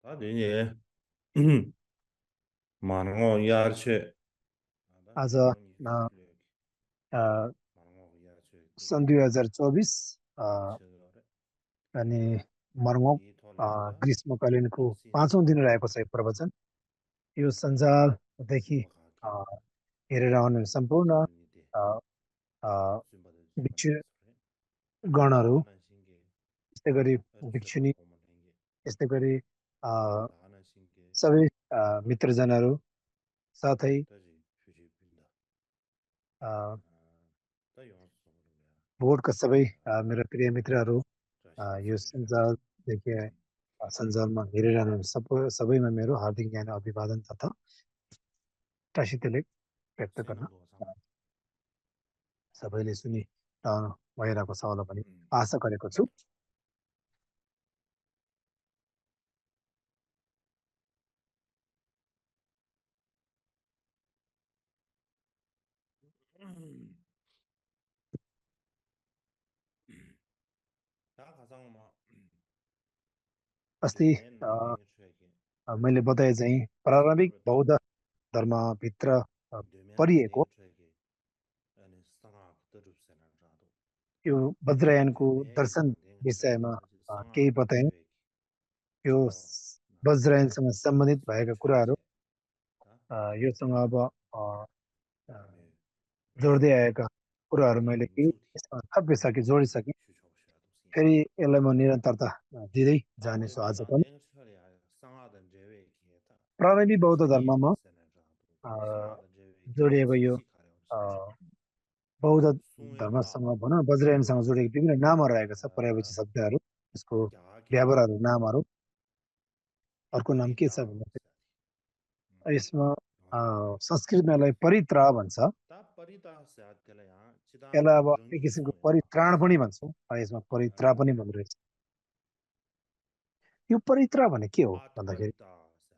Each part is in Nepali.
你मानव यार छे आज मानव नि अ, फिक्स ले अ, मानव यार छे सन् 2024 छे रे अनि मर्मोक इ थोले द ग्रीष्मकालीनको सिन 5औं दिन रहेको छ यो प्रवचन। यो सञ्जालदेखि सुबह खा के हेरेर आउने सम्पूर्ण सुबह नि दे अ, अ, सुबह दे भिक्षु जुबन सरे गणहरू, दाना सिंगे त्यस्तै गरी अरिसे भिक्षुनी, होमन हेंगे त्यस्तै गरी अ, दाना सिंगे सबै मित्रजनहरू, साथै तजी फिजी बिंदा अ, त यो सोरो या बोर्डका सबै ता मेरा प्रिय मित्रहरू, ट्रस्ट यो सोरे या सञ्जालदेखि सञ्जालमा हेरिरहनु सबैमा मेरो हार्दिक ज्ञान अभिवादन तथा टासितले व्यक्त गर्न सेना लो सा सबैले सुनि भइरहेको छ होला पनि आशा गरेको छु। ता खासाङ मा अस्ति दुएन नेंगे छुए के मैले बताए चाहिँ प्रारम्भिक सुबह बौद्ध धर्मभित्र दुएन परिएको नेंगे छुए के अनि सँगा त रूप से ना रातो यो वज्रयानको दुएमे दर्शन नेंगे छुए विषयमा के सँगा केही त बताएँ। छुए के यो ता वज्रयानसँग सम्बन्धित सुबह भएका छुए कुराहरू छे ता योसँग अब अ, मे जोड्दै आएका कुराहरू ता मैले केही मिन्चु थी यसमा थपिसकेँ, जोडिसकेँ। शुशो शादो सी फेरि यसलाई म निरन्तरता दिँदै ता जानेछु दुएमे आज ला पनि। नेंगे छुए या सँगा त जेवे के ता प्रारम्भिक बौद्ध सिनी धर्ममा से ना रातो अ, सँगा त जेवे के जोडिएको यो सी खाले और अ, से बौद्ध सुए ता धर्मसँग भनौँ वज्रयानसँग जोडिएको विभिन्न नामहरू रहेका छ, पर्यायवाची क्या शब्दहरू, यसको के व्यावहारहरू, नामहरू। अर्को नाम के परिता छ भन्दाखेरि से यसमा संस्कृतमा यसलाई परित्रा भन्छ। ता परिता से त्यसलाई यहाँ चिदा यसलाई अब एक रङी किसिमको सोया परित्राण पनि भन्छौँ, यसमा परित्रा पनि भन्दो रहेछ। यो परित्रा भने के हो आठ भन्दाखेरि परिता से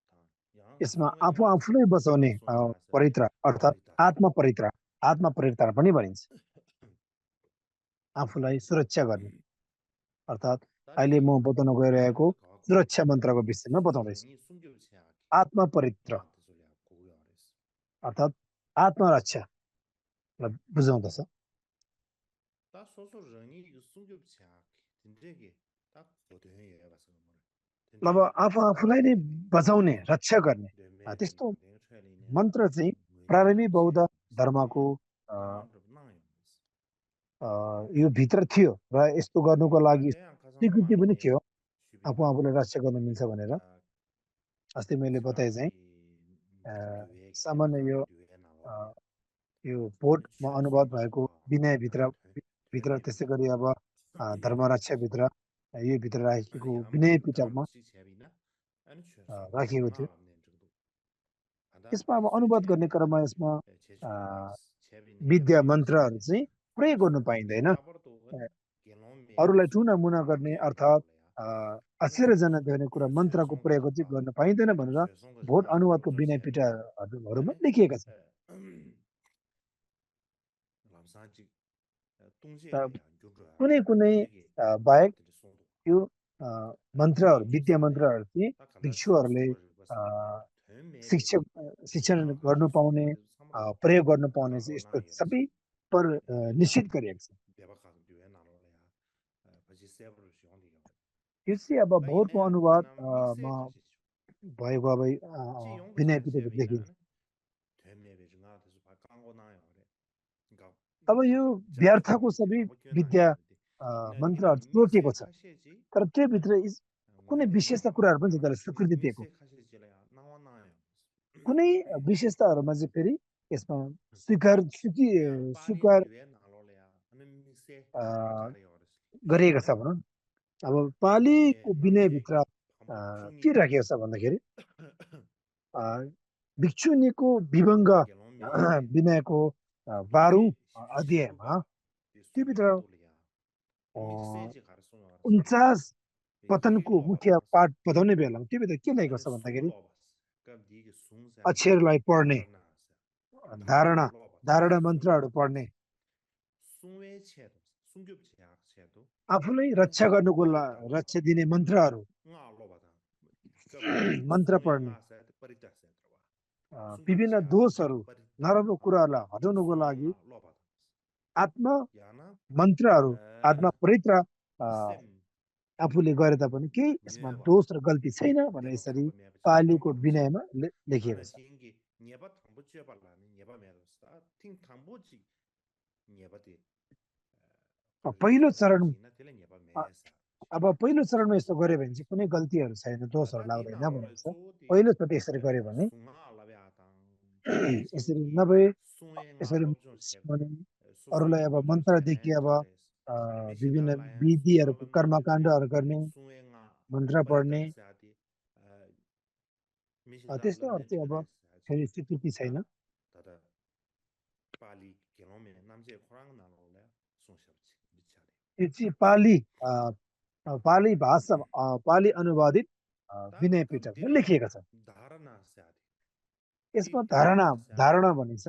था यहाँ यसमा सुए आफू या से आफूलाई बचाउने सोया से परित्रा अर्थात् परिता आत्म परित्रा पनि भनिन्छ। आफूलाई सुरक्षा गर्ने अर्थात् ता अहिले ती म बताउन गइरहेको ता का को सुरक्षा मन्त्रको विषयमा सोसो बताउँदैछु। रङी सुंग्यो छे आके आत्म परित्र ता त्यसले को यारेस अर्थात् आत्मरक्षा बुझाउँदछ। ता सोसो रङी सुंग्यो छे आके तिनजे के ता को त्यो हे बस मरे तिनजे अब के आफू आफूलाई नै ता बचाउने रक्षा गर्ने दे मे दे त्यस्तो दे छले ने मन्त्र चाहिँ मुइने प्रारम्भिक छे बौद्ध साथे धर्मको अ, नाम र नाम यो भित्र थियो र यस्तो गर्नुको लागि ताते आखासङमा स्वीकृति पनि माने थियो, आफू शिबिंदा आफूलाई रक्षा गर्नु मिल्छ भनेर। ता अस्ति मैले बताएँ चाहिँ चिदाकी अ, दुए के सामान्य ता यो दुए अ, नालोले यो अनि बोर्डमा अनुवाद छेसोंगा भएको ता ता विनयभित्र थे भित्र थेमे त्यसै बिना गरी अब धर्मरक्षाभित्र यो भित्र अनि राखेको यहाँ विनय धर्म पिटकमा सी छे बिना अनि छेसोंगा राखिएको ना थियो। लम्ने जगदु आदा यसमा अब सुइ अनुवाद छे गर्ने क्रममा यसमा छे अ, छुए छे बिने विद्या छुए छे मन्त्रहरू चाहिँ प्रयोग गर्नु पाइँदैन। तापर तो गेलों में अरूलाई सो टुना मुना तांग गर्ने जे के अर्थात् नालोले अ, अनि आश्चर्यजनक देख्ने कुरा मन्त्रको छेसोंगा प्रयोग चाहिँ ता गर्न पाइँदैन भनेर छेसोंगा भोट जना अनुवादको जोजो विनय छे पिटकहरूमा अनि लेखिएका छन्। lamsanchik tungje त le ya gyugro ya कुनै कुनै tungje ge बाहेक tate de sondo यो mi मन्त्रहरू विद्या gyusa le ya मन्त्रहरू चाहिँ ta kanda sho भिक्षुहरूले songa ri a, basa thön me be शिक्षक शिक्षण sanga kha गर्नु shi songa पाउने de samro प्रयोग गर्न पाउने ka चाहिँ ko यस्तो na ye res सबै पर ta निश्चित गरिएको छ। beba kha de ya na lo le ya pa ji se bro shi on yo यो चाहिँ अब ta ine भोटको ya अनुवाद tina mi se मा ji ji भएको अब ji yong ge Vinay sa che bi पिटकदेखि na ne thön me be jna de pa kang go na yo re ga अब यो ja chu व्यर्थको ge सबै ga bo kyo na विद्या yo de ina मन्त्रहरू mi se तोकिएको छ। kha she ji तर त्योभित्र कुनै ngode विशेषता कुराहरू पनि छ ya त्यसलाई shuni स्वीकृति दिएको। mise khase jela ya nawa na ya कुनै विशेषताहरूमा चाहिँ फेरि यसमा स्वीकार स्वीकि ya palin स्वीकार due na lo le ya ane mise a, khare yoris गरिएको छ ane भनौँ। अब me पालीको lamje विनयभित्र ge phambo chuni के ge राखिएको छ भन्दाखेरि अ, भिक्षुनीको विभङ्ग gelon me ge विनयको due 12औं shibu अध्यायमा ga de sugi त्योभित्र ga do le ya mise a, je khare so yoris 49 be ki पतनको lo ba मुख्य bas पाठ बताउने बेलामा त्योभित्र के लेखेको ane छ su भन्दाखेरि lo bas ka di ge sung sa ge अक्षरलाई पढ्ने dharna sa dharna धारणा lo ba धारणा sung मन्त्रहरू lo bas पढ्ने sungwe che do sungyo che ya che do आफूलाई ane रक्षा गर्नुको parita lo ba रक्षा दिने मन्त्रहरू nga lo ba da मन्त्र पढ्ने विभिन्न दोषहरू नराम्रो कुराहरूलाई हटाउनको लागि आत्मा मन्त्रहरू आत्मा पवित्र आफूले गरे तापनि केही यसमा दोष र गल्ती छैन भनेर यसरी पालीको विनयमा लेखिएको छ पहिलो चरण अब पहिलो चरणमा यस्तो गर्यो भने चाहिँ कुनै गल्तीहरू छैन दोषहरू लाग्दैन भनेको छ पहिलोचोटि यसरी गर्यो भने यसरी नभए यसरी अरूलाई अब मन्त्रदेखि अब विभिन्न विधिहरूको कर्मकाण्डहरू गर्ने मन्त्र पढ्ने त्यस्तोहरू चाहिँ अब फेरि स्वीकृति छैन यो चाहिँ पाली भाषा पाली अनुवादित विनय पिटकमा लेखिएको छ यसमा धारणा भनिन्छ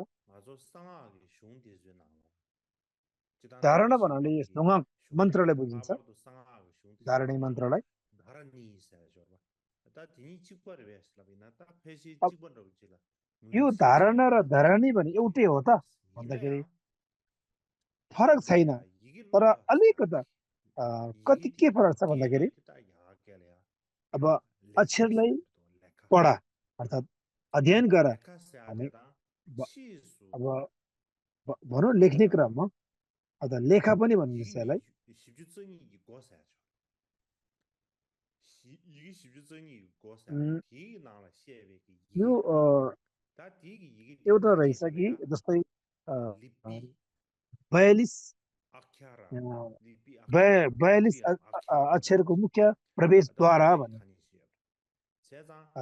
धारणा भन्नाले ढुङ्गा मन्त्रलाई बुझिन्छ धारणी मन्त्रलाई यो धारणा र धरणी भने एउटै हो त भन्दाखेरि फरक छैन तर अलिकता कति के फरक छ भन्दाखेरि अब अक्षरलाई पढा अर्थात् अध्ययन गर अनि अब भनौँ लेख्ने क्रममा अथवा लेखा पनि भनिन्छ यसलाई यो एउटा रहेछ कि जस्तै 42 अक्षरको मुख्य प्रवेशद्वार भन्ने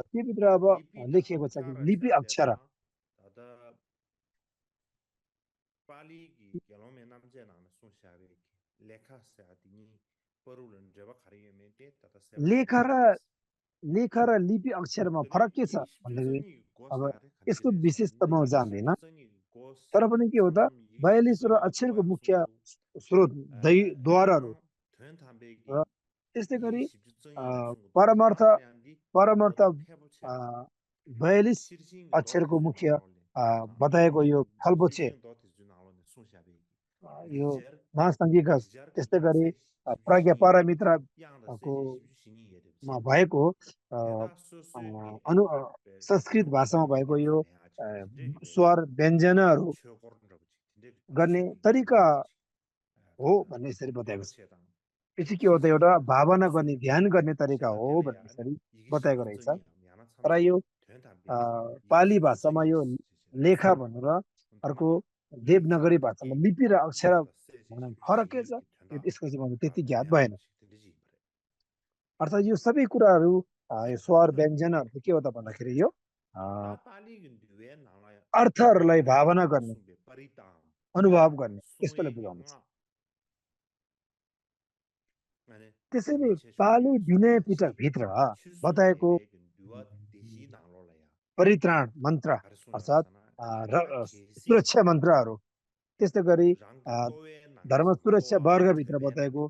त्योभित्र अब लेखिएको छ कि लिपि अक्षर लेखा र लिपि अक्षरमा फरक के छ भन्दाखेरि अब यसको विशेषता म जान्दिन तर पनि के हो त 42 र अक्षरको मुख्य स्रोत द्वारहरू र त्यस्तै गरी परमार्थ 42 अक्षरको मुख्य बताएको यो फलपोछे यो महासङ्घिका त्यस्तै गरी प्रज्ञा पारमित्रको भएको संस्कृत भाषामा भएको यो स्वर व्यञ्जनहरू गर्ने तरिका हो भन्ने यसरी बताएको छ यो चाहिँ के हो त एउटा भावना गर्ने ध्यान गर्ने तरिका हो भन्ने यसरी बताएको रहेछ तर यो पाली भाषामा यो लेखा भनेर अर्को देवनागरी भाषामा लिपि र अक्षर भन्न फरक के छ यसको चाहिँ मलाई त्यति ज्ञात भएन अर्थात् यो सबै कुराहरू यो स्वर व्यञ्जनहरू के हो त भन्दाखेरि यो अर्थहरूलाई भावना गर्ने अनुभव गर्ने यस्तोलाई बुझाउनु छ त्यसैले पाली विनय पिटक भित्र बताएको परित्राण मन्त्र अर्थात् सुरक्षा मन्त्रहरू त्यस्तै गरी धर्म सुरक्षा वर्गभित्र बताएको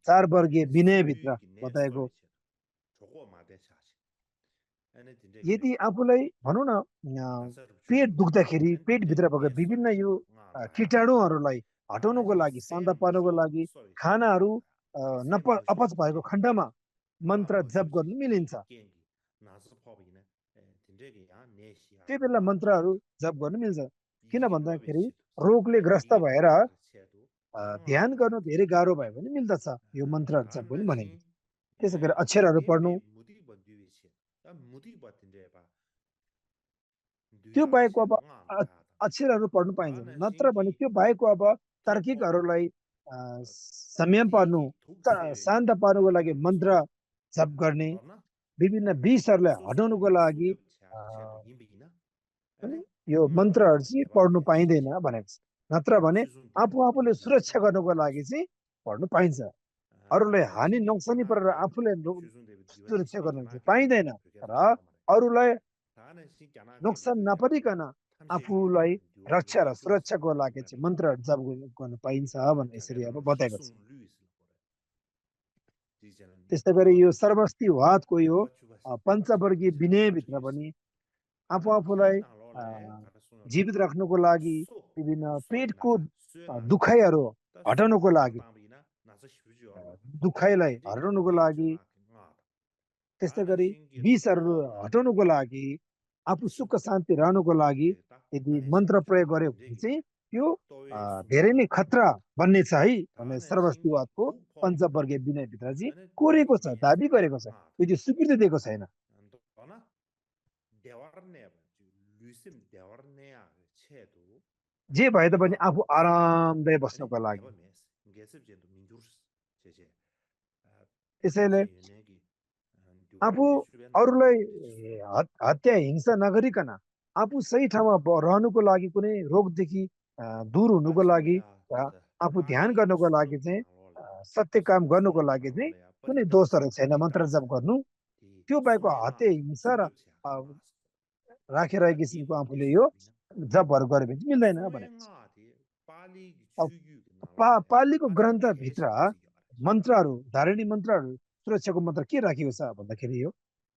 4 वर्गीय विनयभित्र बताएको यदि आफूलाई भनौँ न पेट दुख्दाखेरि पेटभित्र भएको विभिन्न यो कीटाणुहरूलाई हटाउनको लागि शान्त पार्नको लागि खानाहरू अपच भएको खण्डमा मन्त्र जप गर्नु मिलिन्छ त्यो बेला मन्त्रहरू जप गर्नु मिल्छ किन भन्दाखेरि रोगले ग्रस्त भएर ध्यान गर्नु धेरै गाह्रो भयो भने मिल्दछ यो मन्त्रहरू जप पनि भने त्यसै गरी अक्षरहरू पढ्नु त्यो बाहेकको अब अक्षरहरू पढ्नु पाइँदैन नत्र भने त्यो बाहेकको अब तार्किकहरूलाई संयम पार्नु शान्त पार्नुको लागि मन्त्र जप गर्ने विभिन्न विषहरूलाई हटाउनुको लागि यो मन्त्रहरू चाहिँ पढ्नु पाइँदैन भनेको छ नत्र भने आफूले सुरक्षा गर्नुको लागि चाहिँ पढ्नु पाइन्छ अरूलाई हानि नोक्सानी परेर आफूले सुरक्षा गर्नु चाहिँ पाइँदैन र अरूलाई नोक्सान नपरिकन आफूलाई रक्षा र सुरक्षाको लागि चाहिँ मन्त्रहरू जप गर्न पाइन्छ भन्ने यसरी अब बताएको छ त्यस्तै गरी यो सर्वस्तिवादको यो पञ्चवर्गीय विनयभित्र पनि आफू आफूलाई जीवित राख्नुको लागि विभिन्न पेटको दुखाइहरू हटाउनुको लागि दुखाइलाई हटाउनुको लागि त्यस्तै गरी विषहरू हटाउनुको लागि आफू सुख शान्ति रहनुको लागि यदि मन्त्र प्रयोग गर्यो भने चाहिँ त्यो धेरै नै खतरा बन्ने छ है भन्ने सर्वस्तिवादको पञ्चवर्गीय विनयभित्र चाहिँ कोरेको छ दाबी गरेको छ यो चाहिँ स्वीकृति दिएको छैन जे भए तापनि आफू आरामदायक बस्नको लागि त्यसैले आफू अरूलाई हत्या हिंसा नगरिकन आफू सही ठाउँमा रहनुको लागि कुनै रोगदेखि दूर हुनुको लागि आफू ध्यान गर्नुको लागि चाहिँ सत्य काम गर्नुको लागि चाहिँ कुनै दोषहरू छैन मन्त्र जप गर्नु त्यो बाहेक हत्या हिंसा र राखेर किसिमको आफूले यो जपहरू गर्यो भने चाहिँ मिल्दैन भनेको छ पालीको ग्रन्थभित्र मन्त्रहरू धारणी मन्त्रहरू सुरक्षाको मन्त्र के राखेको छ भन्दाखेरि यो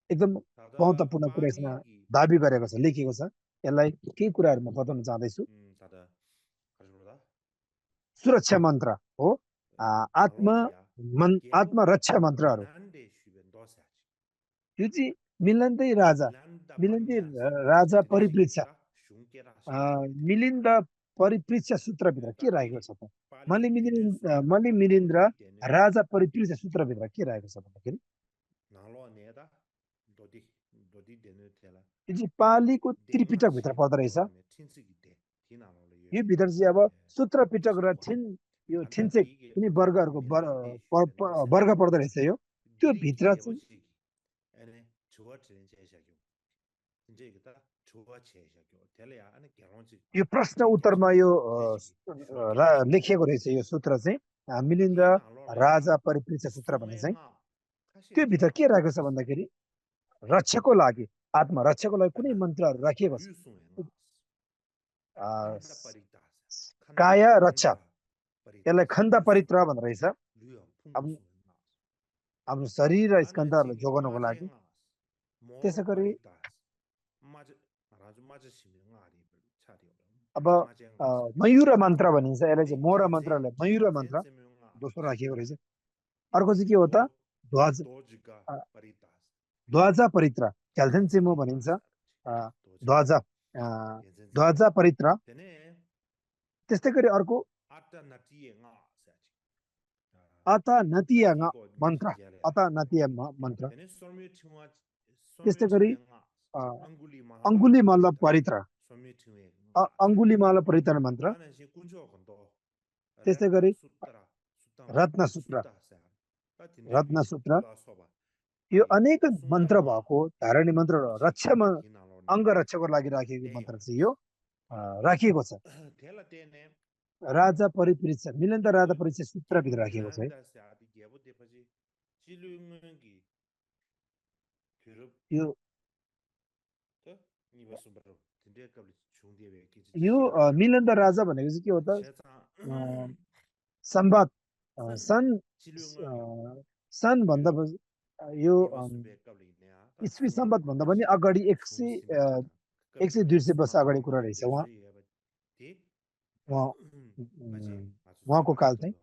एकदम महत्त्वपूर्ण कुरा यसमा दाबी गरेको छ लेखेको छ यसलाई केही कुराहरू म बताउन चाहदैछु सुरक्षा मन्त्र हो आत्मरक्षा मन्त्रहरू यो चाहिँ मिलन्दै राजा परिप्रेक्ष मिलिन्द परिप्रेक्ष सूत्रभित्र के रहेको छ त मलि मिलिन्द्र राजा परिप्रेक्ष सूत्रभित्र के रहेको छ भन्दाखेरि यो चाहिँ पालीको त्रिपिटकभित्र पर्दो रहेछ यो भित्र चाहिँ अब सूत्र पिटक र यो ठिन्चेक कुनै वर्गहरूको वर्ग पर्दो रहेछ यो त्यो भित्र चाहिँ यो प्रश्न उत्तरमा यो लेखिएको रहेछ यो सूत्र चाहिँ मिलिन्द्र राजा परिप्रेक्ष सूत्र भन्ने चाहिँ त्यो भित्र के राखेको छ भन्दाखेरि रक्षाको लागि आत्मरक्षाको लागि कुनै मन्त्रहरू राखिएको छ काया रक्षा यसलाई खन्द परित्र भन्दो रहेछ आफ्नो शरीर र स्कन्धहरूलाई जोगाउनको लागि त्यसै गरी अब मयूर मन्त्र भनिन्छ यसलाई चाहिँ मोर मन्त्रलाई मयूर मन्त्र दोस्रो राखिएको रहेछ अर्को चाहिँ के हो त ध्वजा परित्र क्याल्थेन्सेमो भनिन्छ ध्वजा परित्र त्यस्तै गरी अर्को अता नतिया मन्त्र मन्त्र त्यस्तै गरी अङ्गुलीमाला परित्र अङ्गुलीमाला परित्र मन्त्र त्यस्तै गरी रत्नसूत्र यो अनेक मन्त्र भएको धारणी मन्त्र रक्षामा अङ्ग रक्षाको लागि राखिएको मन्त्र चाहिँ यो राखिएको छ राजा परिप्रेक्ष मिलिन्द राजा परिप्रेक्ष सूत्रभित्र राखिएको छ है यो मिलिन्द राजा भनेको चाहिँ के हो त संवाद सन भन्दा यो इस्वी संवत भन्दा पनि अगाडि 100-200 वर्ष अगाडि कुरा रहेछ उहाँको काल चाहिँ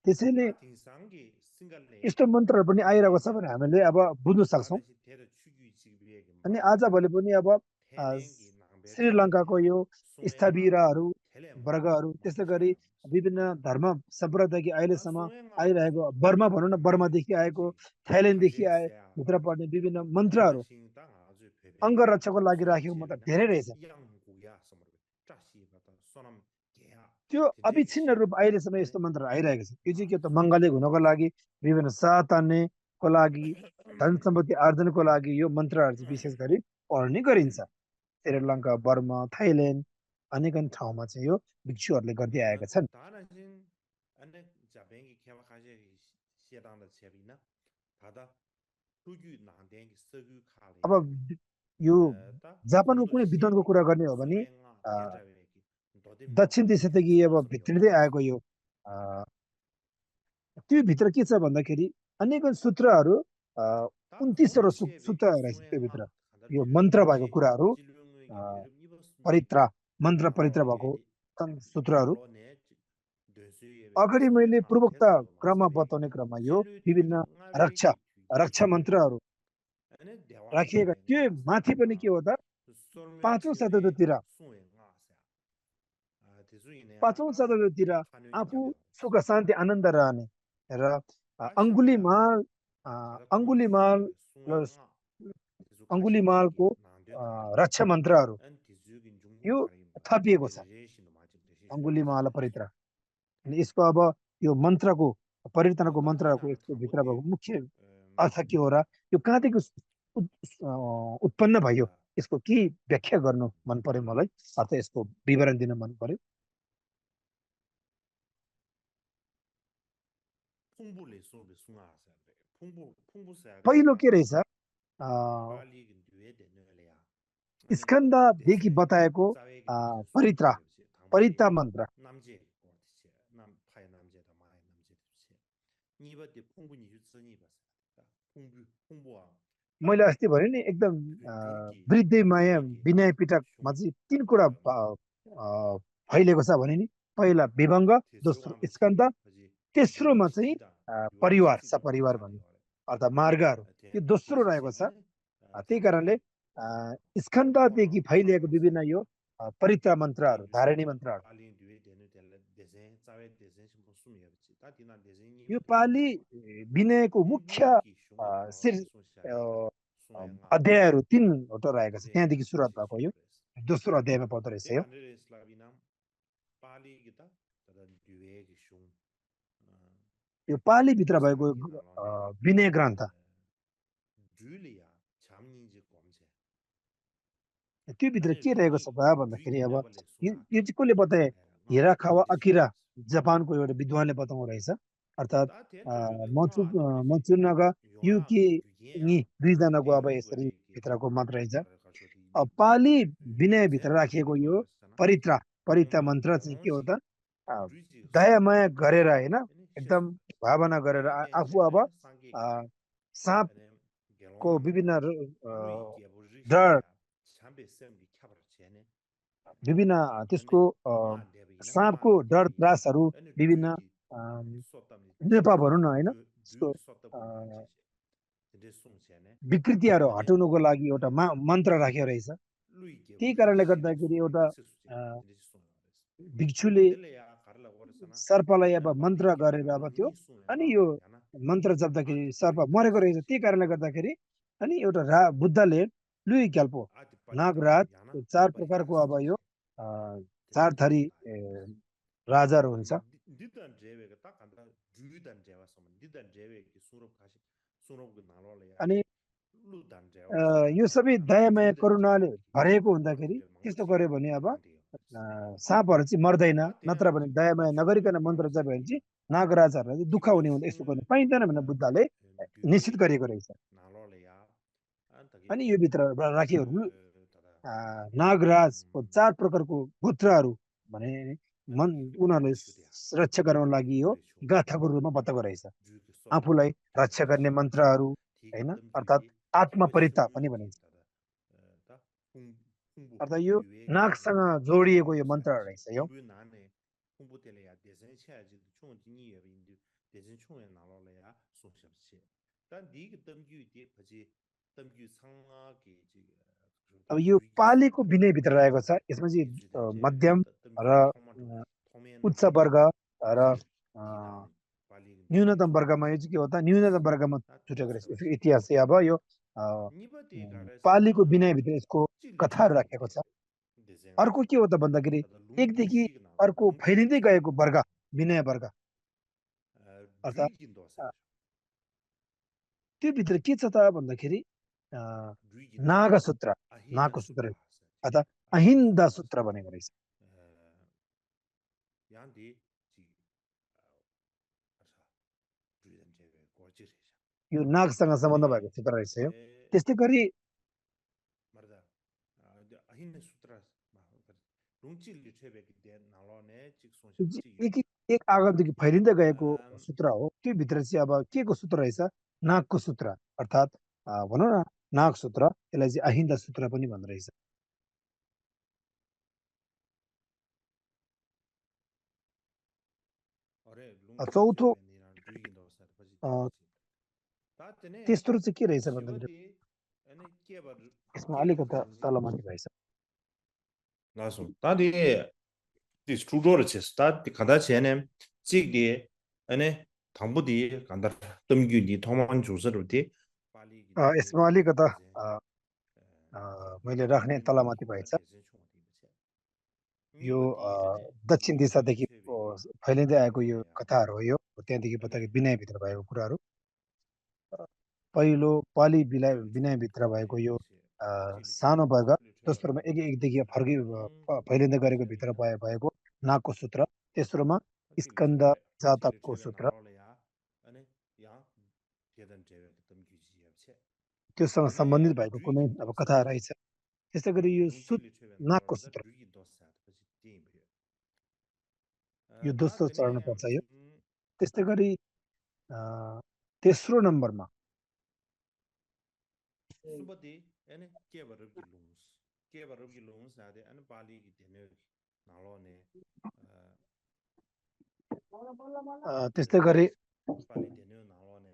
त्यसैले यस्तो मन्त्रहरू पनि आइरहेको छ भने हामीले अब बुझ्न सक्छौँ अनि आजभोलि पनि अब श्रीलङ्काको यो स्थविरहरू वर्गहरू त्यसै गरी विभिन्न धर्म सम्प्रदायदेखि अहिलेसम्म आइरहेको बर्मा भनौँ न बर्मादेखि आएको थाइल्यान्डदेखि आए भित्र पर्ने विभिन्न मन्त्रहरू अङ्ग रक्षाको लागि राखेको मन्त्र धेरै रहेछ त्यो अविच्छिन्न रूप अहिलेसम्म यस्तो मन्त्र आइरहेको छ यो चाहिँ के त मङ्गलिक हुनको लागि विभिन्न साथ तान्नेको लागि धन सम्पत्ति आर्जनको लागि यो मन्त्रहरू चाहिँ विशेष गरी पढ्ने गरिन्छ श्रीलङ्का बर्मा थाइल्यान्ड अनेक ठाउँमा चाहिँ यो भिक्षुहरूले गर्दै आएका छन् अब यो जापानको कुनै विद्वानको कुरा गर्ने हो भने दक्षिण देशदेखि अब भित्रिँदै आएको यो त्यो भित्र के छ भन्दाखेरि अनेक सूत्रहरू 29 वटा सूत्र रहेछ त्यो भित्र यो मन्त्र भएको कुराहरू परित्रा मन्त्र परित्रा भएको सूत्रहरू अगाडि मैले पूर्वोक्त क्रममा बताउने क्रममा यो विभिन्न रक्षा रक्षा मन्त्रहरू राखिएका त्यो माथि पनि के हो त पाँचौं शताब्दीतिर आफू सुख शान्ति आनन्द रहने र अङ्गुलीमालको रक्षा मन्त्रहरू यो थपिएको छ अङ्गुलीमाल परित्र अनि यसको अब यो मन्त्रको परिवर्तनको मन्त्रको यसको भित्र भएको मुख्य अर्थ के हो र यो कहाँदेखि उत्पन्न भयो यसको के व्याख्या गर्नु मन पर्यो मलाई अर्थात् यसको विवरण दिन मन पर्यो पहिलो के रहेछ स्कन्दादेखि बताएको परित्रा मन्त्र मैले अस्ति भने नि एकदम वृद्धि माया विनय पिटकमा चाहिँ 3 कुरा फैलेको छ भने नि पहिला विभङ्ग दोस्रो स्कन्द तेस्रोमा चाहिँ परिवार सपरिवार भन्ने अर्थात् मार्गहरू यो दोस्रो रहेको छ त्यही कारणले स्कन्ददेखि फैलिएको विभिन्न यो परित्रा मन्त्रहरू धारणी मन्त्रहरू यो पाली विनयको मुख्य अध्यायहरू 3वटा रहेको छ त्यहाँदेखि सुरुवात भएको यो दोस्रो अध्यायमा पर्दो रहेछ यो पालीभित्र भएको विनय ग्रन्थ त्यो भित्र के रहेको छ भन्दाखेरि अब यो चाहिँ कसले बताए हिराखावा अकिरा जापानको एउटा विद्वानले बताउनु रहेछ अर्थात् मचुनागा युके दुईजनाको अब यसरी भित्रको मात्र रहेछ पाली विनय भित्र राखिएको यो परित्रा मन्त्र चाहिँ के हो त दया माया गरेर हैन एकदम भावना गरेर आफू अब साँपको विभिन्न डर विभिन्न त्यसको साँपको डर त्रासहरू विभिन्न नेपा भनौँ न हैन विकृतिहरू हटाउनको लागि एउटा मन्त्र राखेको रहेछ त्यही कारणले गर्दाखेरि एउटा भिक्षुले सर्पलाई अब मन्त्र गरेर अब त्यो अनि यो मन्त्र जप्दाखेरि सर्प मरेको रहेछ त्यही कारणले गर्दाखेरि अनि एउटा बुद्धले लुई क्याल्पो नागराज 4 प्रकारको अब यो 4 थरी राजाहरू हुन्छ अनि यो सबै दयामाया करुणाले भरेको हुँदाखेरि त्यस्तो गर्यो भने अब साँपहरू चाहिँ मर्दैन नत्र भने दयामाया नगरिकन मन्त्र जप भने चाहिँ नागराजहरूलाई चाहिँ दुःख हुने हुन्छ यस्तो गर्नु पाइँदैन भनेर बुद्धले निश्चित गरेको रहेछ अनि यो भित्र राखिएको नागराजको 4 प्रकारको गोत्रहरू भने उनीहरूले रक्षा गर्नको लागि यो गाथाको रूपमा बताएको रहेछ आफूलाई रक्षा गर्ने मन्त्रहरू हैन अर्थात् आत्मपरिता पनि भनिन्छ अर्थात् यो नागसँग जोडिएको यो मन्त्र रहेछ यो अब यो पालीको विनय भित्र रहेको छ यसमा चाहिँ मध्यम र उच्च वर्ग र न्यूनतम वर्गमा यो चाहिँ के हो त न्यूनतम वर्गमा छुटेको रहेछ इतिहास चाहिँ अब यो पालीको विनय भित्र यसको कथाहरू राखेको छ अर्को के हो त भन्दाखेरि एकदेखि अर्को फैलिँदै गएको वर्ग विनय वर्ग अर्थात् त्यो भित्र के छ त भन्दाखेरि नागको सूत्र अर्थात् अहिन्दा सूत्र भनेको रहेछ यो नागसँग सम्बन्ध भएको सूत्र रहेछ यो त्यस्तै गरी एक आगमदेखि फैलिँदै गएको सूत्र हो त्यो भित्र चाहिँ अब के को सूत्र रहेछ नागको सूत्र अर्थात भनौँ न नाग सूत्र यसलाई चाहिँ अहिन्दा सूत्र पनि भन्दो रहेछ चौथो तेस्रो चाहिँ के रहेछ भन्दाखेरि यसमा अलिकति तलमाथि भएछ 나서 다디 디 스튜디오를 쳤어 다디 가다 전에 찍디 안에 당부디 간다 덤규니 통만 주서로디 यसमा अलिकता मैले राख्ने तलमाथि भएछ यो दक्षिण दिशादेखि फैलिँदै आएको यो कथाहरू हो यो त्यहाँदेखि पत्ता विनयभित्र भएको कुराहरू पहिलो पाली विनयभित्र भएको यो सानो वर्ग दोस्रोमा एक एकदेखि फर्की फैलिँदै गरेको भित्र भएको नागको सूत्र तेस्रोमा स्कन्द जातकको सूत्र त्योसँग सम्बन्धित भएको कुनै अब कथा रहेछ त्यसै गरी यो नागको सूत्र यो दोस्रो चरण पर्छ यो त्यस्तै गरी तेस्रो नम्बरमा सुबदी एने के बरब गिलुंस नादे अन पाली की देने नालोने त्यस्तै गरी पाली देने नालोने